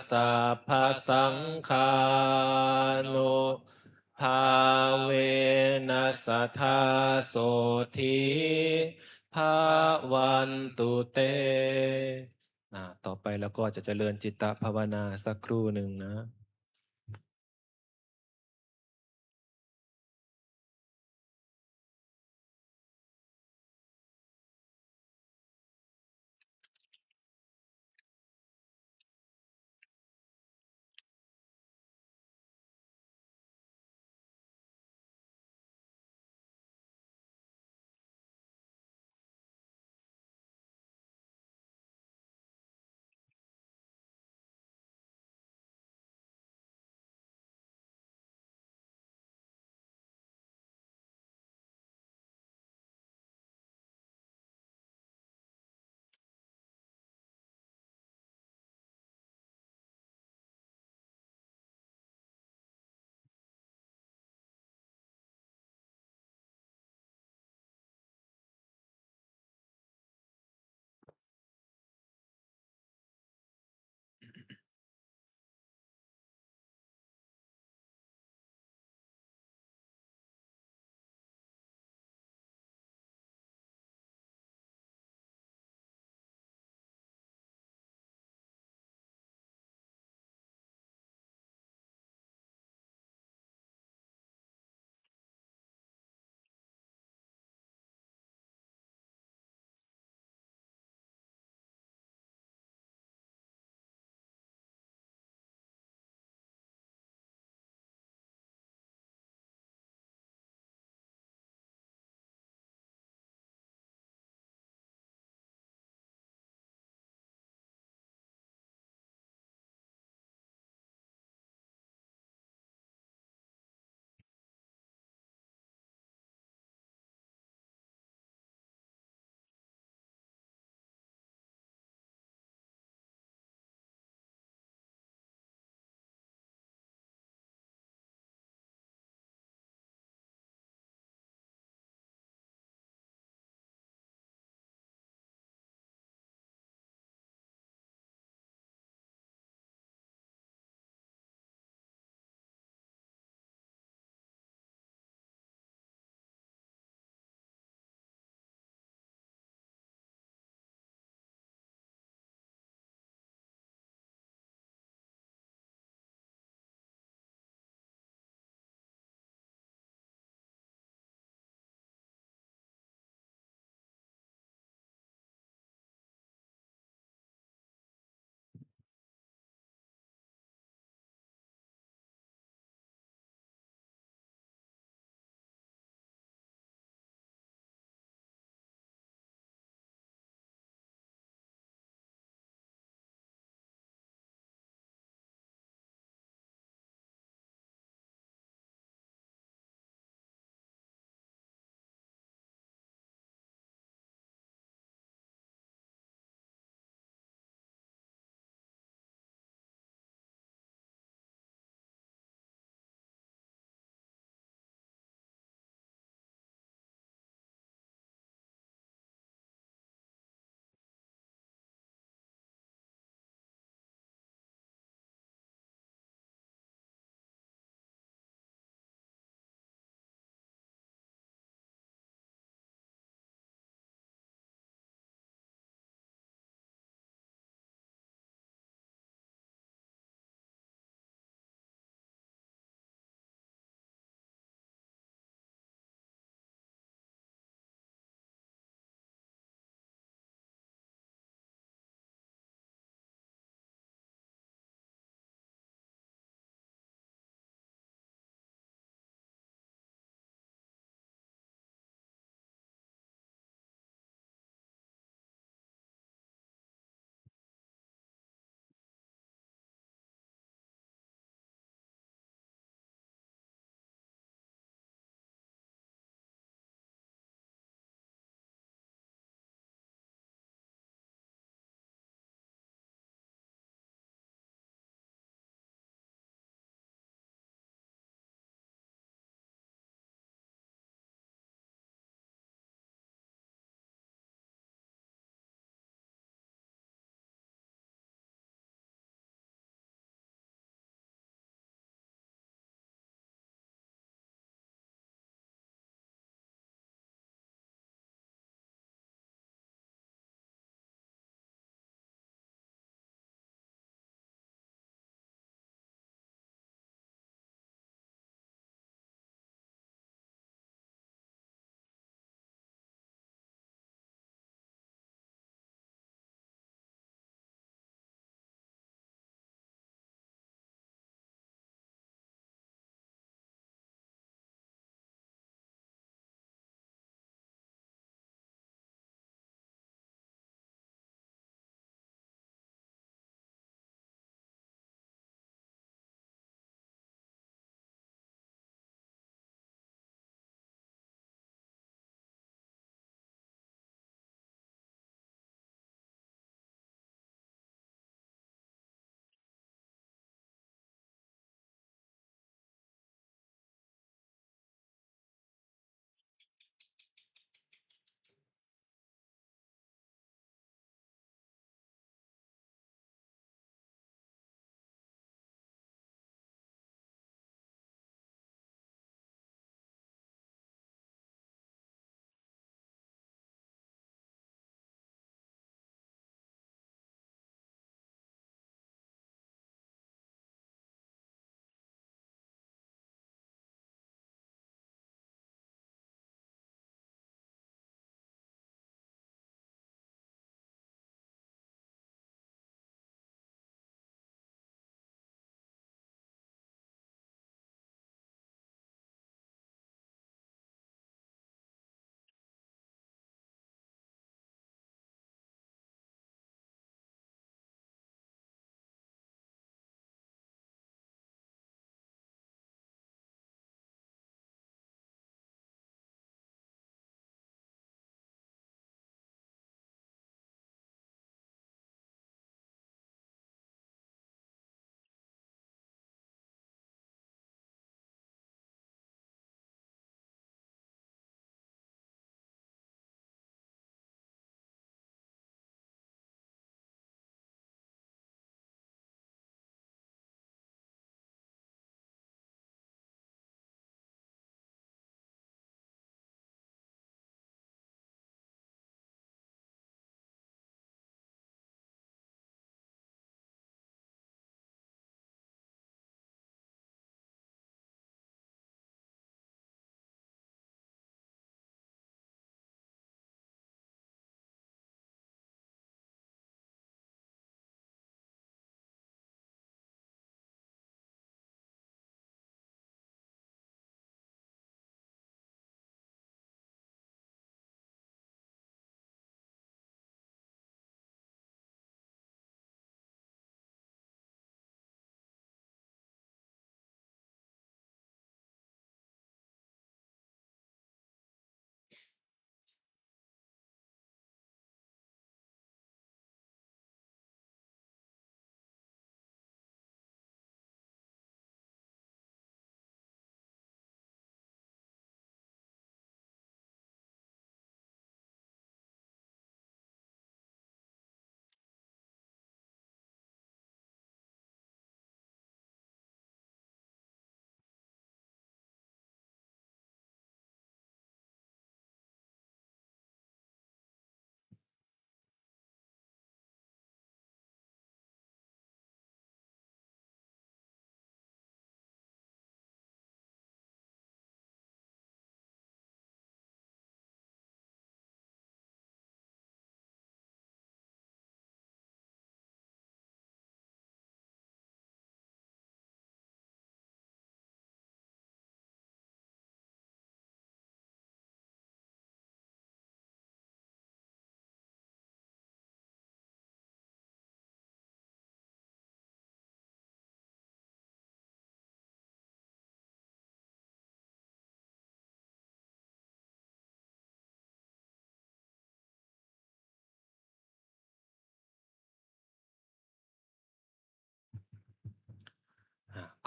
sabbasaṅghānubhāvena sadā sotthī bhavantu te. อ่า ต่อไปเราก็จะเจริญจิตตภาวนาสักครู่หนึ่งนะ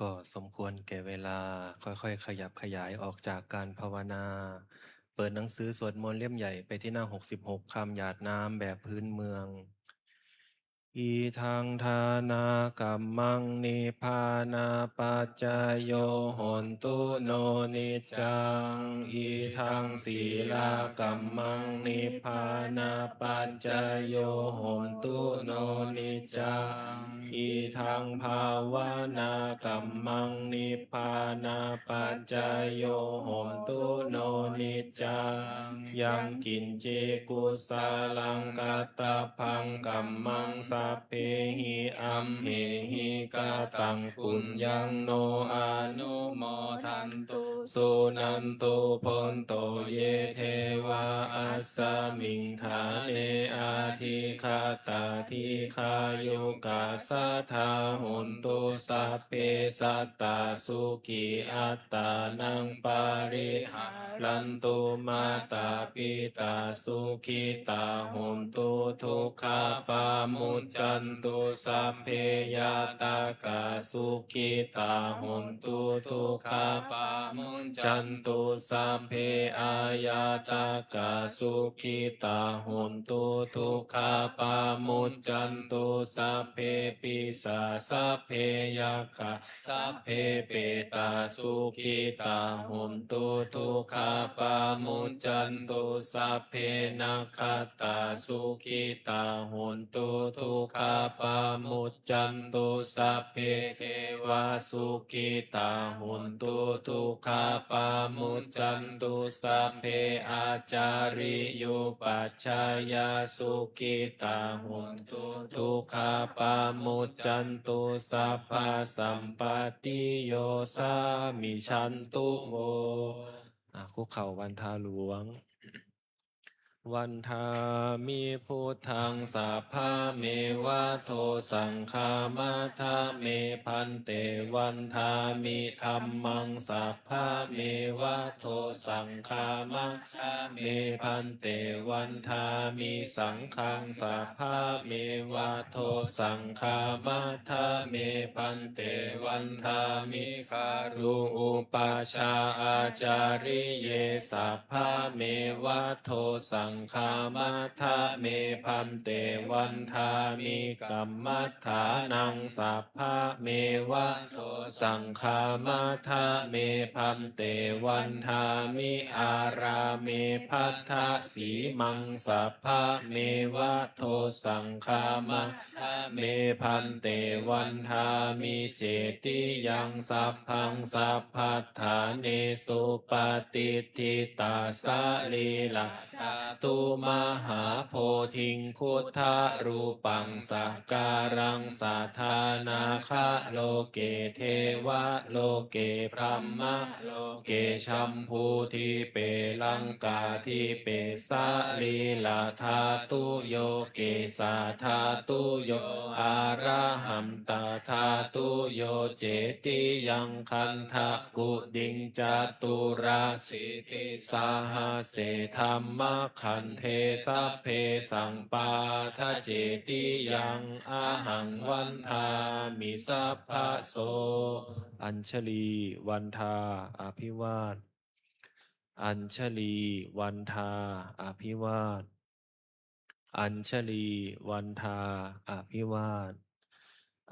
ก็สมควรแก่เวลา ค่อยๆ ขยับขยายออกจากการภาวนา เปิดหนังสือสวดมนต์เล่มใหญ่ไปที่หน้า หกสิบหก คำหยาดน้ำแบบพื้นเมือง Idaṃ dānakammaṃ nibbānapaccayo hontu no niccaṃ. Idaṃ sīlakammaṃ nibbānapaccayo hontu no niccaṃ. Idaṃ bhāvanākammaṃ nibbānapaccayo hontu no niccaṃ. Yaṃ kiñci kusalaṃ kattabbaṃ kammaṃ sabbehi amhehi kataṃ puññaṃ no anumodantu suṇantu bhonto ye devā asmiṃ ṭhāne adhigatā dīghāyukā sadā hontu. Sabbe sattā sukhī attānaṃ pariharantu. Mātā pitā sukhitā hontu dukkhā pamuccantu. Sabbe ñātakā sukhitā hontu dukkhā pamuccantu. Sabbe aññātakā sukhitā hontu dukkhā pamuccantu. Sabbe pisā sabbe yakkhā sabbe petā sukhitā hontu dukkhā pamuccantu. Sabbe nakkhattā sukhitā hontu dukkhā pamuccantu. Sabbe devā sukhitā hontu dukkhā pamuccantu. Sabbe ācariyupajjhāyā sukhitā hontu dukkhā pamuccantu. Sabbasampattī yo samijjhantu vo. อ่ะ คุกเข่าวันทาหลวง Vandāmi buddhaṃ sabbameva dosaṃ khamatha me bhante. Vandāmi dhammaṃ sabbameva dosaṃ khamatha me bhante. Vandāmi saṅghaṃ sabbameva dosaṃ khamatha me bhante. Vandāmi guru upajjhā ācariye sabbameva dosaṃ khamatha me bhante. Vandāmi kammaṭṭhānaṃ sabbameva dosaṃ khamatha me bhante. Vandāmi ārāme bhaddasīmaṃ sabbameva dosaṃ khamatha me bhante. Vandāmi cetiyaṃ sabbaṃ sabbaṭṭhānesu patiṭṭhitā salīlā dhātu mahābodhiṃ buddharūpaṃ sakāraṃ sadā nāgaloke devaloke brahmaloke jambudīpe laṅkādīpe salīlā dhātuyo kesā dhātuyo arahan ta dhātuyo cetiyaṃ gandhakuṭiṃ caturāsītisahasсе dhammakkhandhe sabbesaṃ pāṭhacetiyaṃ ahaṃ vandāmi sabbaso. Añjalī vandā abhivād. Añjalī vandā abhivād. Añjalī vandā abhivād.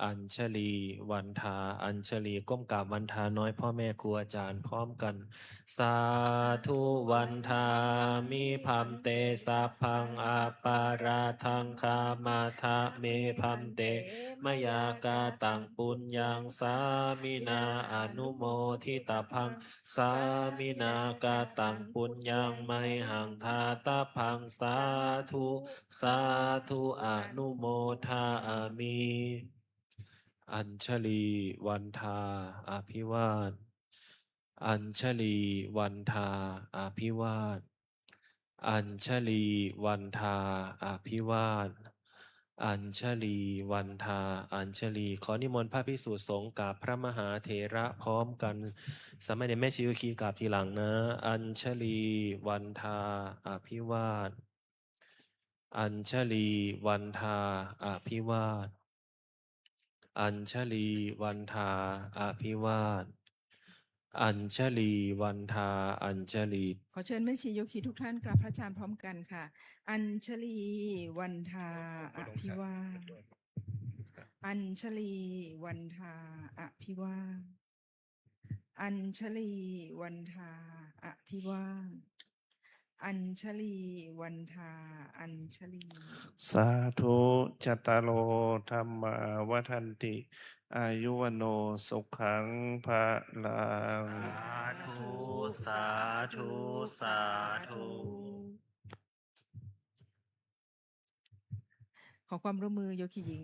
Añjalī vandā añjalī ก้มกราบวันทาน้อยพ่อแม่ครูอาจารย์พร้อมกัน Sādhu vandāmi bhante sabbaṃ aparādhaṃ khamatha me bhante. Mayā kataṃ puññaṃ sāminā anumoditabbaṃ. Sāminā kataṃ puññaṃ mayhaṃ dātabbaṃ. Sādhu sādhu anumodāmi. Añjalī vandā abhivād. Añjalī vandā abhivād. Añjalī vandā abhivād. Añjalī vandā añjalī ขอนิมนต์พระภิกษุสงฆ์กราบพระมหาเถระพร้อมกัน สามเณรแม่ชีก็คีกราบทีหลังนะ Añjalī vandā abhivād. Añjalī vandā abhivād. Añjalī vandā abhivād. Añjalī vandā añjalī. ขอเชิญแม่ชีโยคีทุกท่านกราบพระอาจารย์พร้อมกันค่ะ Añjalī vandā abhivād. Añjalī vandā abhivād. Añjalī vandā abhivād. Añjalī vandā añjalī. Sādhu. Cattāro dhammā vaḍḍhanti, āyu vaṇṇo sukhaṃ balaṃ. Sādhu, sādhu, sādhu. ขอความร่วมมือโยคีหญิง